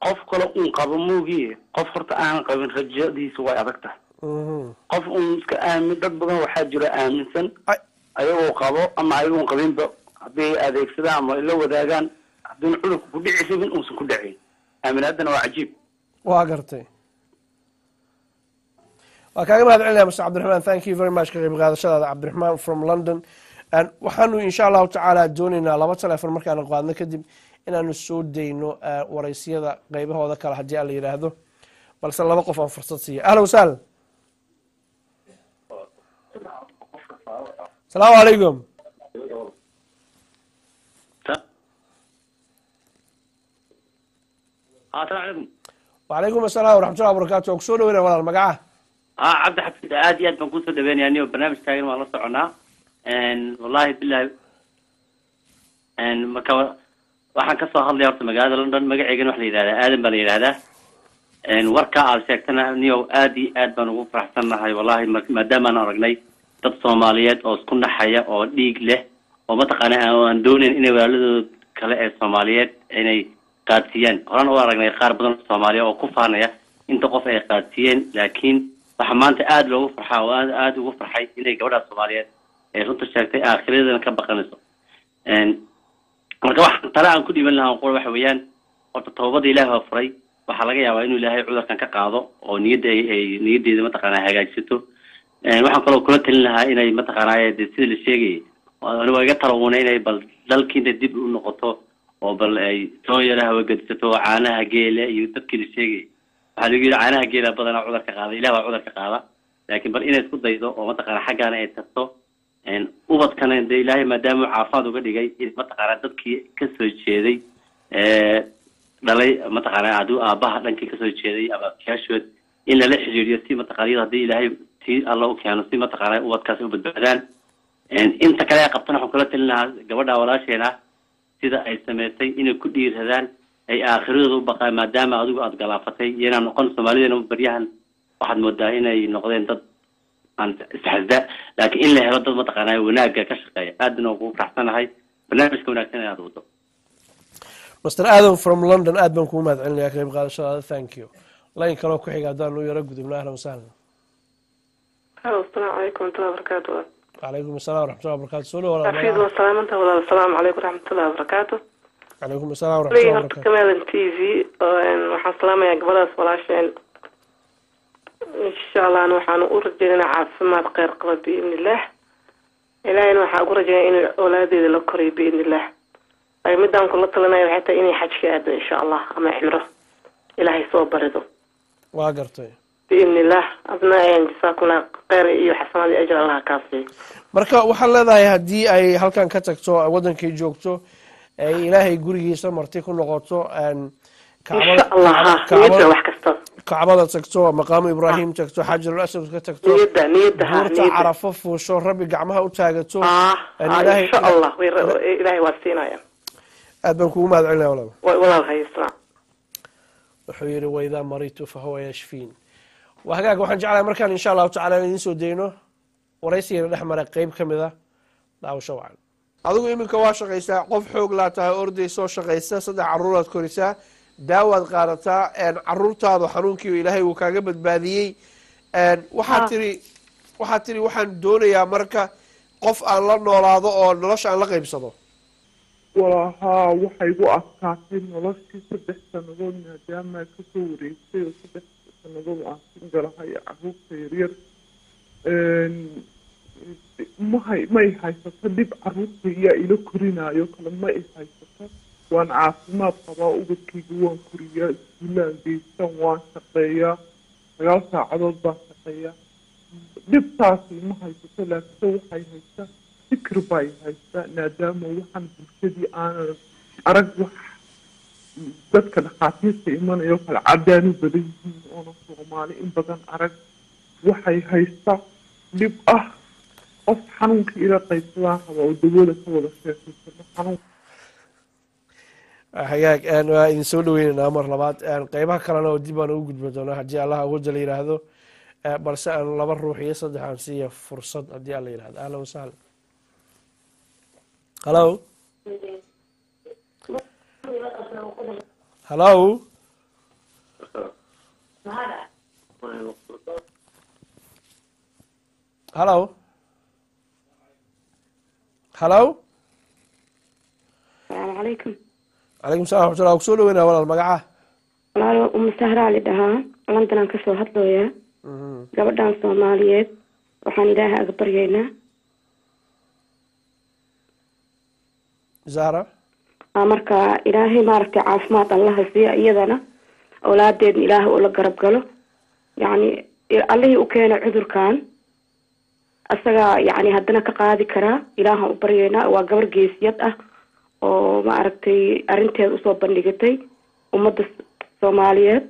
qof kale uun qabo moogiye, qof horta aanan qabin rajadiisu way adag tahay. Qof uun iska aamin, dad badan waxaa jira aaminsan ayagoo qabo ama ayagoon qabinba, hadday adeegsadaan ama ay la wadaagaan, hadduuna cudurka ku dhici rabin uusan ku dhacayn. Aaminaadana waa cajiib. Waa gartay, waa kaaga mahad celinaya, Mr Cabdiraxmaan. Thank you very much ka qayb qaadashadaada, Cabdiraxmaan from London. Waxaanu insha Allahu tacaala doonaynaa laba telefon markaanu qaadno kadib inaanu soo dayno waraysiyada qeybahooda kale, haddii Alla yidhaahdo, balse laba qof aan fursad siiya. Ahla wasahlan, asalaamu calaykum. Asalaamu calaykum. Wacalaykum asalaam waraxmatullahi wabarakatu. Waa kusoo dhaweynaya, walaal. Magaca? Cabdi Xafiid, aad iyo aad baan kusoo dhaweynaya niyo. Barnaamijkaagan waan la soconaa, wallahi billahi. Marka waxaan kasoo hadlaya horta magaalada London. Magaceygana waxa la yidhahdaa Aadan baa la yidhahdaa. Warka aad sheegtana niyow aad iyo aad baan ugu faraxsannahay wallahi, maadaamaan aragnay dad Soomaaliyeed oo isku naxaya oo dhiig leh oo mataqaana aan doonayn inay walaaladooda kale ee Soomaaliyeed inay qaadsiiyaan. Horaan u aragnay qaar badan oo Soomaaliya oo ku faanaya inta qof ay qaadsiiyeen, laakiin waxaa maanta aada loogu farxaa oo aad aada ugu farxay inay gabadha Soomaaliyeed ay runta sheegtay, aakhiradana ka baqanayso. Marka waxaan tale aan ku dhiiban lahaa qura waxa weeyaan, horta toobada Ilaah waa furay. Waxaa laga yaabaa inuu Ilaahay cudurkan ka qaado oo niyadda ay niyaddeeda mataqaanaa hagaajisato. Waxaan kaloo kula talin lahaa inay mataqaanaa dee sida la sheegayay, ani waa iga talawuna, inay bal dalkii intay dib u noqoto oo bal ay soo yara hawagedisato caanaha geela iyo dadkii la sheegayay. Waxaa lagu yidhi caanaha geela badanaa cudurka qaada. Ilah baa cudurka qaada, laakiin bal inay isku daydo oo mataqaana xaggaana ay tagto, ubadkana dee Ilaahay maadaama uu caafimaad uga dhigay, in mataqaana dadkii kasoo jeeday dhalay, mataqaana hadduu aabaha dhankii kasoo jeeday ama afyaashood, in lala xiriiriyo si mataqaana iyada haddii Ilaahay si Alla u keeno, si mataqaana ubadkaasi u badbaadaan. Inta kale ay qabtana waxaan kula talin lahaa gabadha walaasheena ah sida ay samaysay inay ku dhiiradaan, ay aakhiradooda u baqaan, maadaama adigu aada galaafatay iyo inaan noqon. Soomaalidana baryahan waxaad moodaa inay noqdeen dad aan isxasda, laakiin in la helo dad mataqaanaa wanaagga ka shaqeeya. Aadna ugu faraxsanahay barnaamijka wanaagsan inaad wado. Mr Adam from London, aad baan kugu mahad celinaya ka qayb qaadashadaada, thank you. Line kaloo ku xiga haddaan u yaro gudubno. Ahlan wasahlan. Halo, asalaamu calaykum waraxmatullahi wabarakaatu. Calaykum assalam waraxmatullahi wabarakatu. Soo dhawo walaal. Xafiid, waa salaamanta walaal. Asalaamu calaykum waraxmatullahi wabarakaatu. Calaykum assalam Ley waraxmatullahi horta wabarakatu. Kamelan TV, waxaan salaamayaa gabadhaas walaasheen. Insha Allahna waxaan u rajeynaa caafimaad kheyr qaba biidni Illah. Ilaahayna waxaan ugu rajeynaa inuu awlaadeeda la koriyo biidni Illah. Ay midaan kula talinaya waxay tahay inay xajka aado insha Allah ama cimro Ilaahay soo barido. Waa gartay. Biidni Illah. Adna jasaakumullah kheyr iyo xasanaad iyo ajr Allah kaa siiyo. Marka waxaad leedahay haddii ay halkan ka tagto, wadankay joogto, ay Ilaahay gurigiisa marti ku noqoto, Insha Allah, ha niyadda wax kasta. Kacbada tagto, maqaamu Ibraahim tagto, Xajarul Aswad ka tagto, Niyadda, niyadda, ha. buurta Niyadda. Carafo fuusho, Rabbi gacmaha u taagato. Insha Allah Ilaahay waa siinaya. Aad baan kugu mahad celinaya walaal. Walaal, haysta. Wuxuu yidhi: "وإذا مرضت فهو يشفين." Waa hagaag. Waxaan jeclahay markaan insha Allahu tacala in idiin soo dayno waraysigana dhex mara qeyb ka mid a. Daawasho wacan. Adigu iminka waa shaqaysaa, qof xoog laa tahay, ordaysoo shaqaysa, saddex caruuraad korisaa, daawaad qaadataa, caruurtaadu xanuunkii Ilaahay uu kaaga badbaadiyey. Waxaad tiri waxaan doonayaa marka qof aan la noolaado oo nolosha aan la qaybsado. Walahaa, waxay igu adkaatay noloshii 3 sannadood maadaama kasoo wareegtay oo 3 sannadood aan singalahay, caruurta yaryar mahay ma i haysato dhib, caruurta iyaa ila korinaayo kale ma i haysato. Waan caafimaad qabaa, ubadkayga waan koriyaa, iskuulaan geystan, waan shaqeeyaa, 9 saacadood baan shaqeeyaa. Dhibtaasi ma haysato, laakiinse waxay haysaa fikir bay haysaa, maadaama waxaan bulshadii aanan arag, wax dadka dhakhaatiirta imanayo kale cadaan u badan yihiin oona Soomaali in badan arag. Waxay haystaa dhib ah qof xanuunka ila qaybsadaan raba oo dawada ka wada sheekaysano xanuun. Hagaag, waa idin soo dhaweyneynaa mar labaad. Qeybaha kalena oo dib baan ugu gudbi doonaa haddii Allah awoodda la yidhaahdo, balse aan laba ruux iyo saddex aan siiya fursad haddii Alla yidhahdo. Ahlan wasahlan. Hallo, hallo, hallo, hallo. Asalaamu calaykum. Calaykum salam raxmatullah. Kusoo dhaweynaa walaal, magaca? Walaalo, Uma Sahraa li dhahaa, London aan kasoo hadlooyaa. Gabadhan Soomaaliyeed waxaan Ilaaha aga baryaynaa Zahra. Marka Ilaahay maaragtay caafimaad Allaha siiya, iyadana awlaadeedna Ilaahay ula garab galo. Yacni Allihii u keena cudurkan isagaa yacni haddana ka qaadi karaa. Ilaahan u baryaynaa. Waa gabar geesiyad ah oo maaragtay arrinteeda usoo bandhigatay ummadda Soomaaliyeed.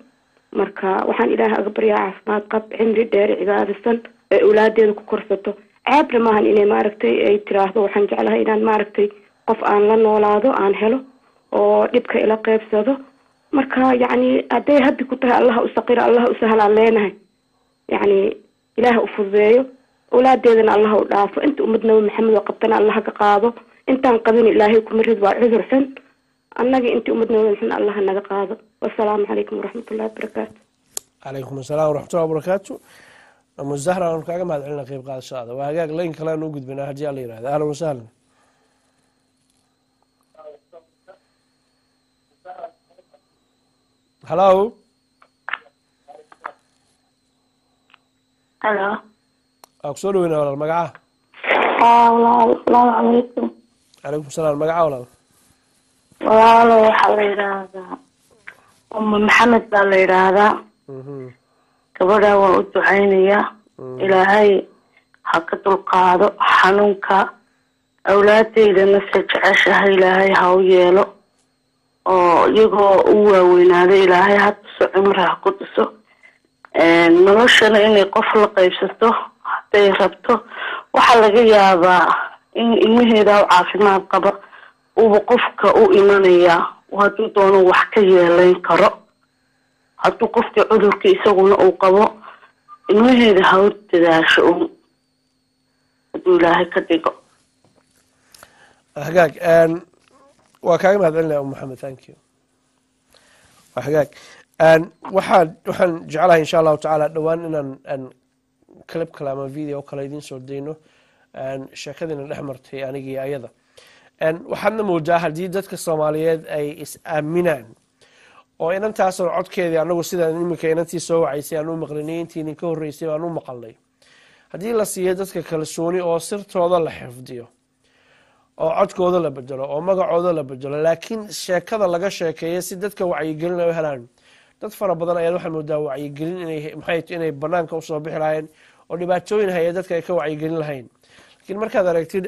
Marka waxaan Ilaahay aga baryaa caafimaad qab, cimri dheer, cibaadasan ee awlaadeeda ku korsato. Ceebna maahan inay maaragtay ay tiraahdo waxaan jeclahay inaan maaragtay qof aan la noolaado aan helo oo dhibka ila qeybsado. Marka yacni hadday habi ku tahay, Allaha u saqiro, Allaha u sahlaan leenahay, yacni Ilaaha u fududeeyo, awlaadeedana Allaha u dhaafo, inta ummad Nabi Maxamed oo qabtana Allaha ka qaado, intaan qabin Ilaahay kuma rid, waa cudur xun. Annaga intii ummad Nabi Maxamed Allaha naga qaado. Wasalaamu calaykum waraxmatullahi wabarakaatu. Calaykum asalaam waraxmatullahi wabarakaatu. Umu Zahra, aanu kaaga mahad celina qeyb qaadashadaada. Waa hagaag, layn kale aanu u gudbinaa haddii Alla yihahda. Ahlan wasahlan. Hallo. Halo. Waa kusoo dhaweynaa walaal, magaca? Walaal, salaamu calaykum. Calaykum salaam, magaca walaal? Walaalo, waxaa la yidhaahdaa Uma Maxamed baa la yidhaahdaa. Gabadha waan u ducaynayaa, Ilaahay ha ka dulqaado xanuunka, awlaadeydana se jeceshahay Ilaahay ha u yeelo, oo iyagoo u waaweynaaday Ilaahay ha tuso, cimri ha ku tuso. Noloshana inay qof la qaybsato hadday rabto, waxaa laga yaabaa in ilmaheeda u caafimaad qaba uuba qofka u imanayaa, hadduu doono wax ka yeelayn karo, hadduu qofkii cudurka isaguna uu qabo, ilmaheeda ha u dadaasho un hadduu Ilaahay ka dhigo. Hagaag, waa kaaga mahad celinaya, Um Maxamed, thank you. Waa hagaag, waxaan jeclahay insha Allahu tacaala dhowaan inaan clip kale ama video kale idiin soo dayno sheekadiina dhex martay anigii ayada. Waxaadna moodaa haddii dadka Soomaaliyeed ay is aaminaan oo inantaasoo codkeedii anagu sidaan iminka inantii soo wacaysay aan u maqlinay, intii idinka horreysay baan u maqalnay, haddii la siiyo dadka kalsooni oo sirtooda la xifdiyo oo codkooda la bedelo oo magacooda la bedelo, laakiin sheekada laga sheekeeyo si dadka wacyigelin ay u helaan, dad fara badan ayaad waxaa moodaa wacyigelin inay maxay inay banaanka usoo bixi lahayn oo dhibaatooyin haya dadka ay ka wacyigelin lahayn. Laakiin markaad aragtid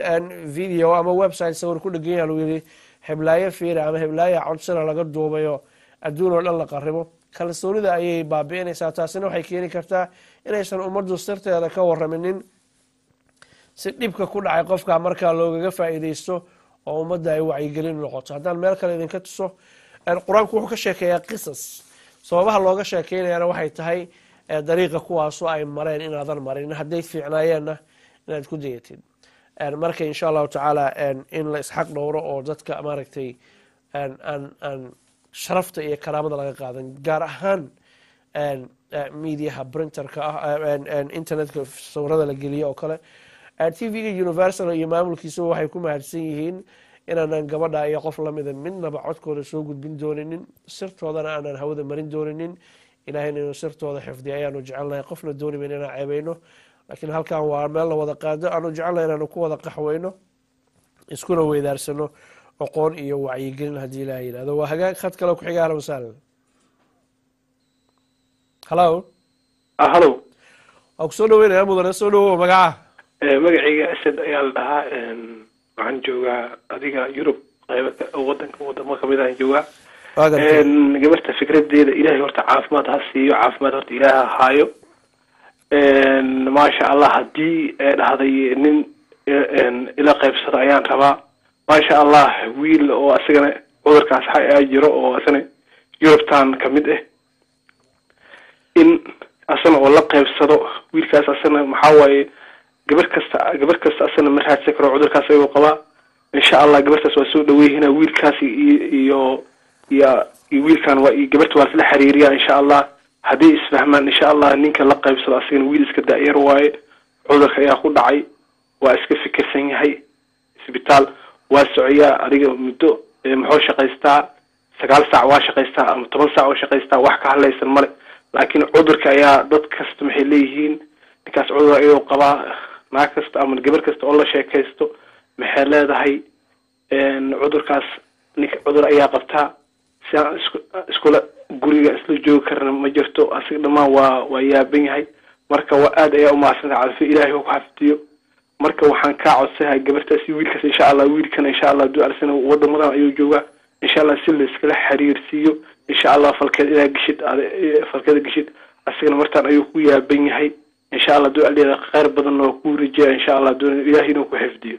video ama website sawir ku dhegan yaha lagu yidhi heblaayo fiira ama heblaayo codsana laga duubayo, adduun oo dhan la qaribo, kalsoonida ayay baabi'inaysaa. Taasina waxay keeni kartaa inaysan ummaddu sirteeda ka waraminin si dhibka ku dhacay qofka markaa loogaga faa'iidaysto oo ummadda ay wacyigelin noqoto. Haddaan meel kale idinka tuso, Qur-aanku wuxuu ka sheekeeyaa qisas. Sababaha looga sheekeynayana waxay tahay dariiqa kuwaasoo ay mareen inaadan marin, hadday fiicnaayeenna inaad ku dayatid. Marka insha Allahu tacaala in la isxaq dhowro oo dadka maaragtay aan sharafta iyo karaamada laga qaadan, gaar ahaan mediaha printerka ah, internetka sawirada la geliyo oo kale. TV-ga Universal iyo maamulkiisuba waxay ku mahadsan yihiin inaanan gabadha iyo qof lamida midnaba codkooda soo gudbin dooninin, sirtoodana aanan hawada marin dooninin. Ilahayna inuu sirtooda xifdiya ayaanu jecelnahay. Qofna dooni mayno inaan ceebeyno, laakiin halkan waa meel la wada qaado aanu jecelnahay inaanu ku wada qaxweyno, iskuna weydaarsano aqoon iyo wacyigelin haddii Ilaha yidhahdo. Waa hagaag, khad kale ku xiga. Ahlan wasahlan, hallo. Hallo. Waa kusoo dhaweynaya mudane, soo dhawow, magaca? Magacayga Asad ayaa la dhahaa. Waxaan joogaa adiga Yurub, qayb wadanka wadamo kamid aan joogaa. Gabarta fikradeeda, Ilahay horta caafimaad ha siiyo, caafimaad horta Ilaah ha haayo. Maasha Allah, haddii dhahday nin ila qaybsado ayaan rabaa, maasha Allah, wiil oo asagana cudurkaas ayaa jiro oo asagana Yurubtan kamid ah, in asana oo la qaybsado wiilkaas asana. Maxaa waaye, gabar kasta asana ma raadsan karo, cudurkaas ayuu qabaa. Insha Allah gabartaas waa soo dhaweyhina, wiilkaas iyo wiilkan waa iyo gabarta waa isla xiriiriyaa. Insha Allah hadday isfahmaan, insha Allah ninka la qaybsado asigana wiil iska da-yar waaye, cudurka ayaa ku dhacay, waa iska fikirsan yahay, isbitaal waa socoyaa, adiga muddo muxuu shaqaystaa, 9 saac waa shaqaystaa ama 10 saac waa shaqaystaa, wax ka hadlaysan male. Laakiin cudurka ayaa dad kasta maxay leeyihiin ninkaas cudur ayuu qabaa. Naag kasta ama gabar kasta oo la sheekaysto maxay leedahay cudurkaas, ninka cudur ayaa qabtaa, si aan iskula guriga isla joogi karna ma jirto. Asiga dhammaan waa yaaban yahay. Marka waa aad ayaa umahadsantahay Calfi, Ilaahay ku xafidiyo. Marka waxaan kaa codsanahay gabartaas iyo wiilkaas, insha Allah wiilkan insha Allah duu alsana wadamadan ayuu joogaa, insha Allah si layskala xiriirsiiyo. Insha Allah falkeed inaad geshid, falkeeda geshid. Asigana martaan ayuu ku yaaban yahay. Insha Allah ducaleeda khayr badan oo ku rajeeya, insha Allah doon Ilaahay inuu ku xifdiyo.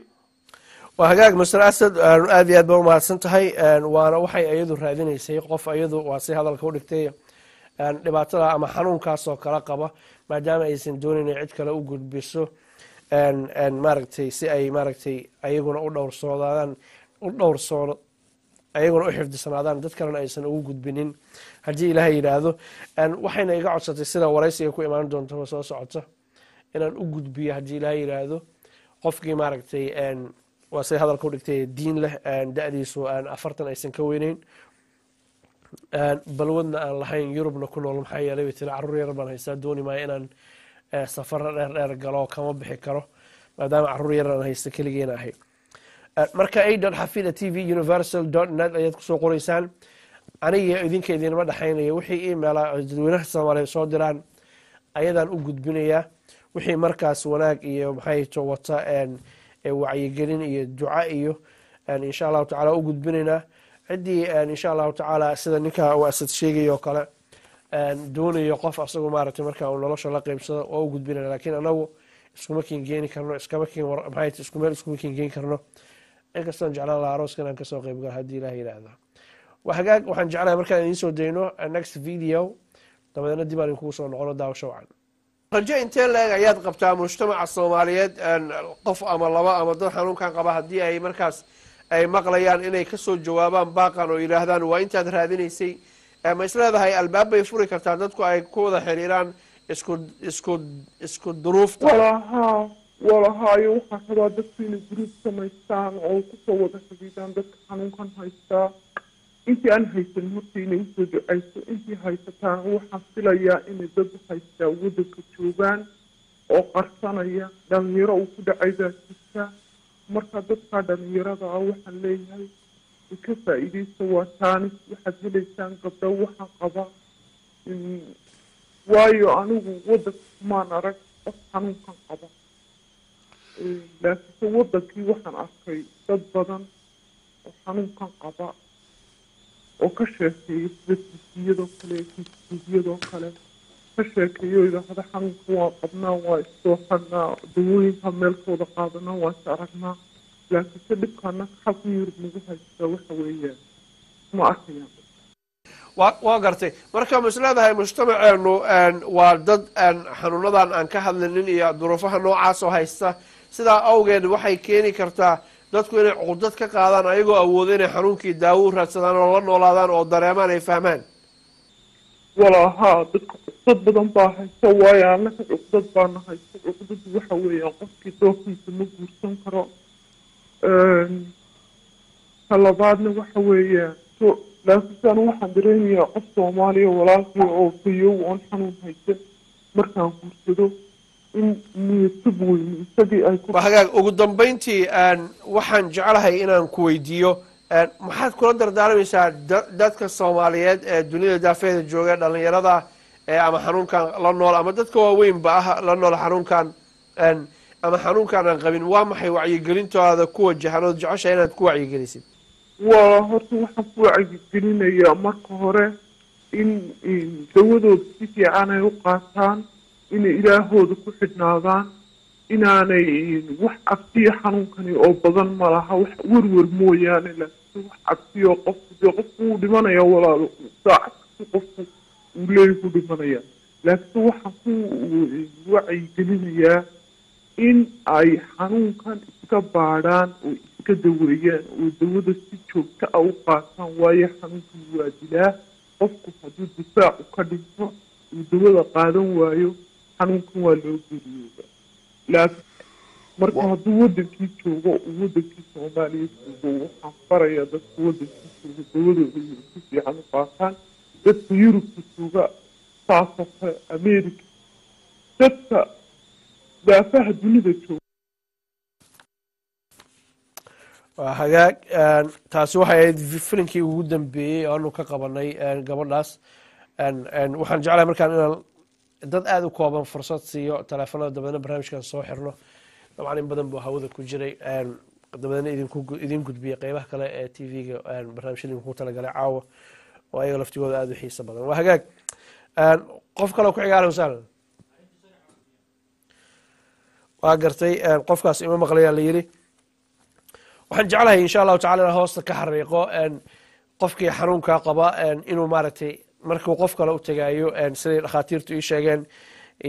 Waa hagaag, Master Asad, aad iyo aad ba umahadsan tahay. Waana waxay iyadu raadinaysay qof iyadu waa si hadalka u dhigtay dhibaatada ama xanuunkaas oo kala qaba, maadaama aysan doonayn inay cid kale u gudbiso, maaragtay, si ay maaragtay ayaguna u dhowrsoodaadaan, u dhowrsoo ayaguna u xifdisanaadaan, dad kalena aysan ugu gudbinin haddii Ilaahay yidhaahdo. Waxayna iga codsatay, sida waraysiga ku imaan doontaba soo socota, inaan u gudbiyo haddii Ilaahay yidhaahdo qofkii maaragtay, waa say hadalka u dhigtay, diin leh, da-diisu 40 aysan ka weyneyn, balwadna aan lahayn, Yurubna ku nool. Maxaa yeelay, bay tiri, carruur yar baan haystaa, dooni maayo inaan safaro dheer dheer galo, kama bixi karo maadaama carruur yar aan haysta, keligeena ahay. Marka a.xafida@tvuniversal.net ayaad kusoo qoreysaan. Aniga idinka idinma dhexaynayo. Wixii emaila dadweynaha Soomaaliya soo diraan ayadaan u gudbinayaa. Wixii markaas wanaag iyo maxay to wata, wacyigelin iyo duca iyo, insha Allahu tacala u gudbinaynaa. Ciddii insha Allahu tacaala sida ninka uu Asad sheegay oo kale doonayo qof asagu maaragtay marka uu nolosha la qeybsado, waa u gudbinayna. Laakiin anagu iskuma kiin geeni karno, iskama kiin, maxay, isku meel iskuma kiin geeni karno, inkastoon jeclaan lahaa arooskan aan kasoo qeyb galo haddii Ilaah yidhaahdo. Waa hagaag. Waxaan jeclahay markaan idiin soo dayno next video, dabadeedna dib aan idinkugu soo noqono. Daawasho wacan. Rajo intee la-eg ayaad qabtaa mujtamaca Soomaaliyeed qof ama laba ama dad xanuunkan qaba haddii ay markaas ay maqlayaan inay kasoo jawaabaan baaqan oo yidhaahdaan waa intaad raadinaysay? Ma isleedahay albaab bay furi kartaa dadku ay ku wada xiriiraan isku duruufta? Walahaa, walahaayo, waxaan rabaa dadku inay group samaystaan oo kusoo wada xidhiidhaan dadka xanuunkan haystaa. Intii aan haysan horta inay usoo ducayso, intii haysataan waxaan filayaa inay dad haystaa waddanka joogaan oo qarsanaya. Dhalinyaro uu ku dhacay baa jirta. Marka dadkaa dhalinyarada ah waxaan leeyahay ka faa'iidaysta, waa taanis waxaad helaysaan gabdho waxaan qaba. Waayo anigu waddanka kumaan arag qof xanuunkan qaba, laakiinse waddankii waxaan arkay dad badan oo xanuunkan qaba oo ka sheekeeya, sida TV-yadoo kale, Facebookyadoo kale ka sheekeeyo, idhaahda xanuunka waa qabnaa, waa isdooxanaa, dawooyinka meelkooda qaadanaa, waa is aragnaa. Laakiinse dhibkaana xalka Yurub nagu haystaa waxa weeyaan ma arkayaan. Waa gartay. Marka ma is leedahay mujtamaceenu waa dad xanuunadan aan ka hadlinin iyo duruufaha noocaas oo haysta, sidaa awgeed waxay keeni kartaa dadku inay cuqdad ka qaadaan ayagoo awoodo inay xanuunkii daawo u raadsadaan oo la noolaadaan oo dareemaan ay fahmaan? Walaahaa, dadka cuqdad badan baa haysta, waayo annaga cuqdad baana haysta. Cuqdadu waxa weeyaan qofkii dooqiisa ma guursan karo. Ta labaadna waxa weeyaan so, laakiinse anu waxaan dareemayaa qof Soomaaliya walaalkay oo fayow oon xanuun haysan markaan guursado in niyadjab weyne isagii ay ku Waa hagaag. Ugu dambeyntii waxaan jeclahay inaan ku weydiiyo, maxaad kula dardaarmaysaa dadka Soomaaliyeed ee dunida daafeeda jooga, dhalinyarada ama xanuunkan la nool ama dadka waaweynba ah la nool xanuunkan ama xanuunkan aan qabin? Waa maxay wacyigelintooda ku wajahan ood jeceshahay inaad ku wacyigelisid? Waa horta waxaan ku wacyigelinayaa marka hore in dawadooda si fiican ay u qaataan, inay Ilaahooda ku xidhnaadaan, inaanay wax cabsiya xanuunkani oo badan ma laha, wax werwer mooyaane. Laakiin wax cabsiyo qofku dee qofku wuu dhimanaya walaalo, saacad kasta qofku uu leeyahy ku dhimanaya. Laakiin waxaan ku wacyigelinayaa in ay xanuunkan iska baadhaan oo iska daweeyaan oo dawada si joogto ah u qaataan, waayo xanuunkan waa dilaa. Qofku hadduu difaacu ka dhinto, uu dawada qaadan waayo, xanuunkan waa loo geeriyooda. Laakiin marka hadduu wadankii joogo, uu wadankii Soomaaliya joogo, waxaan farayaa dadka wadankii jooga dawadooda inay si fiican u qaataan. Dadka Yurubka jooga saasoo kale, America, dadka daafaha dunida jooga. Waa hagaag. Taasi waxay ahayd filinkii ugu dambeeyey oo aanu ka qabanay gabadhaas. Waxaan jeclahay markaan inaan dad aada u kooban fursad siiyo teleefanada, dabadeedna barnaamijkan soo xirno. Dabcan in badan buu hawada ku jiray, dabadeedna idin gudbiyey qeybaha kale ee TV-ga barnaamijyada idinku talagalay caawa. Oo ayaga laftigooda aada u xiiso badan. Waa hagaag. Qof kaloo ku xiga, ahlan wasahlan. Waa gartay, qofkaas ima maqlayaa la yidhi. Waxaan jeclahay, insha Allahu tacala, inaan hoosta ka xariiqo qofkii xanuunkaa qaba inuu, maaragtay, markuu qof kale u tegaayo, siday dhakhaatiirtu ii sheegeen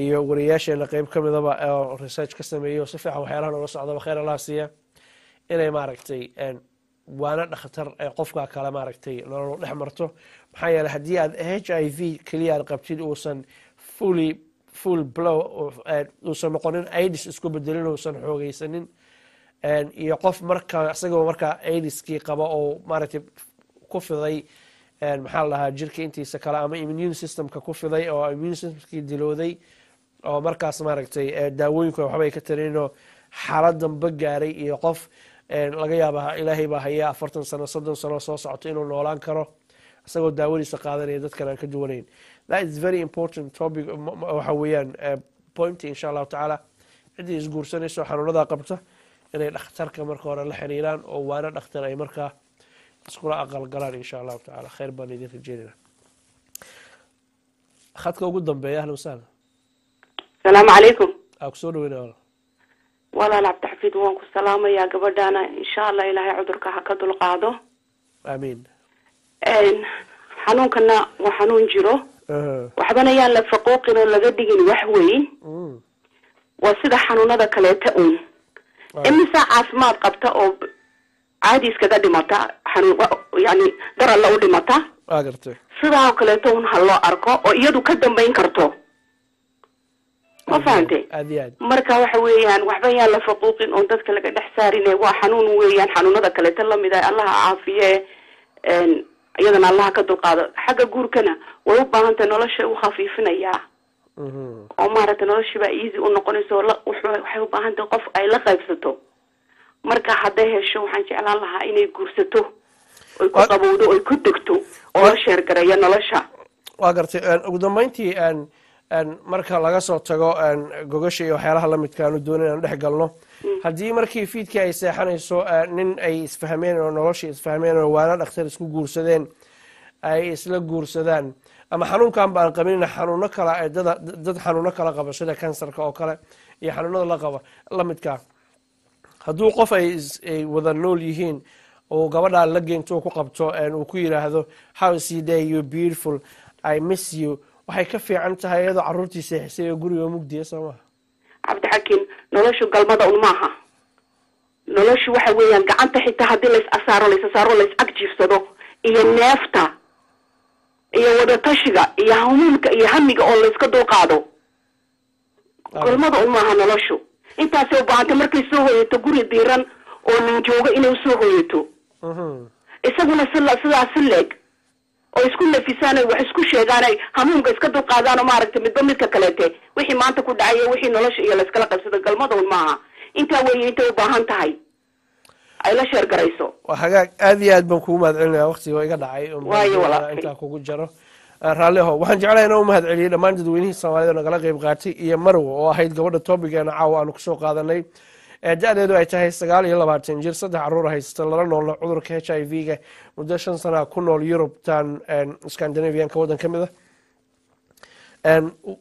iyo wariyaasheena qeyb ka midaba oo research ka sameeyo si fiican waxyaalaha noola socdaba, khayr Allah siiya, inay, maaragtay, waana dhakhtar ee qofka kale, maaragtay, nolol dhex marto. Maxaa yeeley, haddii aad HIV keliya aad qabtid, uusan fully full blow uusan noqonin, AIDS isku bedelin, uusan xoogeysanin, iyo qof marka isagoo markaa AIDskii qaba oo, maaragtay, ku fiday, maxaa la dhahaa, jirka intiisa kale ama immune systemka ku fiday oo immune systemkii dilooday oo markaas, maaragtay, daawooyinku waxbay ka tarinoo xaalad dambe gaaray, iyo qof laga yaaba, Ilaahay baa haya, 40 sano, 30 sano soo socoto inuu noolaan karo isagoo daawadiisa qaadanaya, dadkan aan ka duwanayn. That is very important topic. Waxa weeyaan point, insha Allahu tacaala, ciddii isguursanayso xanuunadaa qabta inay dhakhtarka marka hore la xiriiraan oo waana dhakhtar ay markaa iskula aqal galaan, insha Allahu tacala. Khayr baan idin rajeynayna. Khadka ugu dambeeya, ahlan wasahlan. Asalaamu calaykum. Aa kusoo dhaweynaya, walaal. Walaal Cabdixafiid, waan ku salaamayaa. Gabadhaana insha Allah Ilaahay cudurka ha ka dulqaado. Aamiin. Xanuunkana waa xanuun jiro, waxbana yaan la faqooqin oo laga dhigin wax weyn. Waa sida xanuunada kaleeta uun. Imisa caafimaad qabta oo caadi iskaga dhimata, xanuun yani dar Alla u dhimata? Waa gartay. Sidaa oo kaleeto un ha loo arko oo iyadu ka dambayn karto, ma fahantay? Aad iyo aad. Marka waxa weeyaan, waxba yaan la faquuqin oon dadka laga dhex saarine. Waa xanuun weeyaan, xanuunada kaleeto lamid ah. Allaha caafiye, iyadana Allaha ka dulqaado. Xagga guurkana way u baahan tahay, nolosha u khafiifinayaa oo, maaragtay, noloshiibaa easy u noqonaysa oo waxay u baahan tahay qof ay la qaybsato. Marka hadday hesho, waxaan jeclaan lahaa inay guursato oy ku qabowdo oy ku degto oo la share gareeyo nolosha. Waa gartay. Ugu dambeyntii, marka laga soo tago gogasha iyo waxyaalaha lamidka aanu doonin aan dhex galno, haddii markii fiidkii ay seexanayso nin ay isfahmeen oo noloshii isfahmeen oo waana dhakhtar isku guursadeen, ay isla guursadaan, ama xanuunkan baan qabinina, xanuuno kale ay dad xanuuno kala qaba sida kansarka oo kale iyo xanuunada la qaba lamidka, hadduu qof ay wada nool yihiin oo gabadhaa la geynto ku qabto, uu ku yidhaahdo, "How is your day? You beautiful, I miss you," waxay ka fiican tahay iyadoo carruurtii seexisay oo guriga mugdiya, soo maha? Cabdixakiin, noloshu galmada un maaha. Noloshu waxa weeyaan gacanta xitaa haddii lays asaaro, lays asaaro, lays ag jiifsado, iyo neefta iyo wadatashiga iyo hamuumka iyo hamiga oo layska dulqaado. Galmada un maaha noloshu. Intaasay u baahantay markay soo hoyato guri diiran oo nin joogo inay usoo hoyato, isaguna sidaas si leeg oo isku nafisaan, ay wax isku sheegaan, ay hamuumka iska dulqaadaan oo, maaragtay, midba midka kaleete wixii maanta ku dhacay iyo wixii nolosha iyo layskala qaybsado. Galmada un maaha. Intaa weeye intay u baahan tahay ay la share garayso. Waa hagaag. Aad iyo aad baan kugu mahad celinaya. Waqtiga waa iga dhacay. Waayo, walaalkay. Intaa kugu jaro, raalli aho. Waxaan jeclahay inaan u mahad celiyey dhammaan dadweynihii Soomaalida nagala qeyb qaatay iyo Marwo oo ahayd gabadha topigeena caawa aanu kusoo qaadanay, da-deedu ay tahay 29 jir, saddex caruur haysta, lala noolna cudurka HIV-ga muddo 5 sana, ku nool Yurubtan Scandinavianka waddan ka mid a.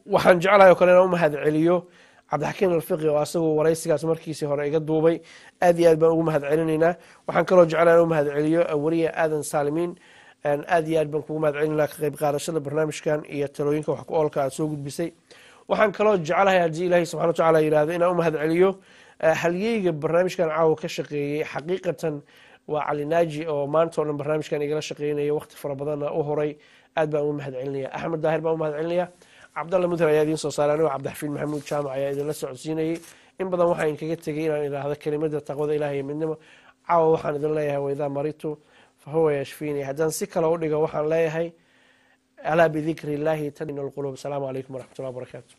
Waxaan jeclahay oo kale inaan u mahad celiyo Cabdixakiin Alfiqi oo asagu waraysigaas markiisii hore iga duubay. Aad iyo aad baan ugu mahad celinaynaa. Waxaan kaloo jeclahay inaan u mahad celiyo wariye Aadan Saalimiin. Aad iyo aad baan kugu mahad celinaa ka qayb qaadashada barnaamijkan iyo talooyinka wax ku oolka aad soo gudbisay. Waxaan kaloo jeclahay, haddii Ilaahay subxana wa tacaala yidhaahdo, inaan u mahad celiyo halyeyga barnaamijkan caawa ka shaqeeyey. Xaqiiqatan waa Cali Naaji oo maanta o dhan barnaamijkan igala shaqeynaya, waqti fara badanna u horay. Aad baan ugu mahad celinaya. Axmed Daahir baan u mahad celinaya. Cabdalla Mudher ayaa idiin soo saaray. Anigoo Cabdixafiid Maxamuud Jaamac ayaa idinla socodsiinayay. In badan waxaan idinkaga tegay inaan idhaahdo kelimada taqwada Ilahay iyo midnimo. Caawa waxaan idin leeyahay: وإذا مرضت فهو يشفيني. Haddaan si kale u dhigo, waxaan leeyahay: ألا بذكر الله تطمئن القلوب. Asalaamu calaykum waraxmat ullah wabarakaatu.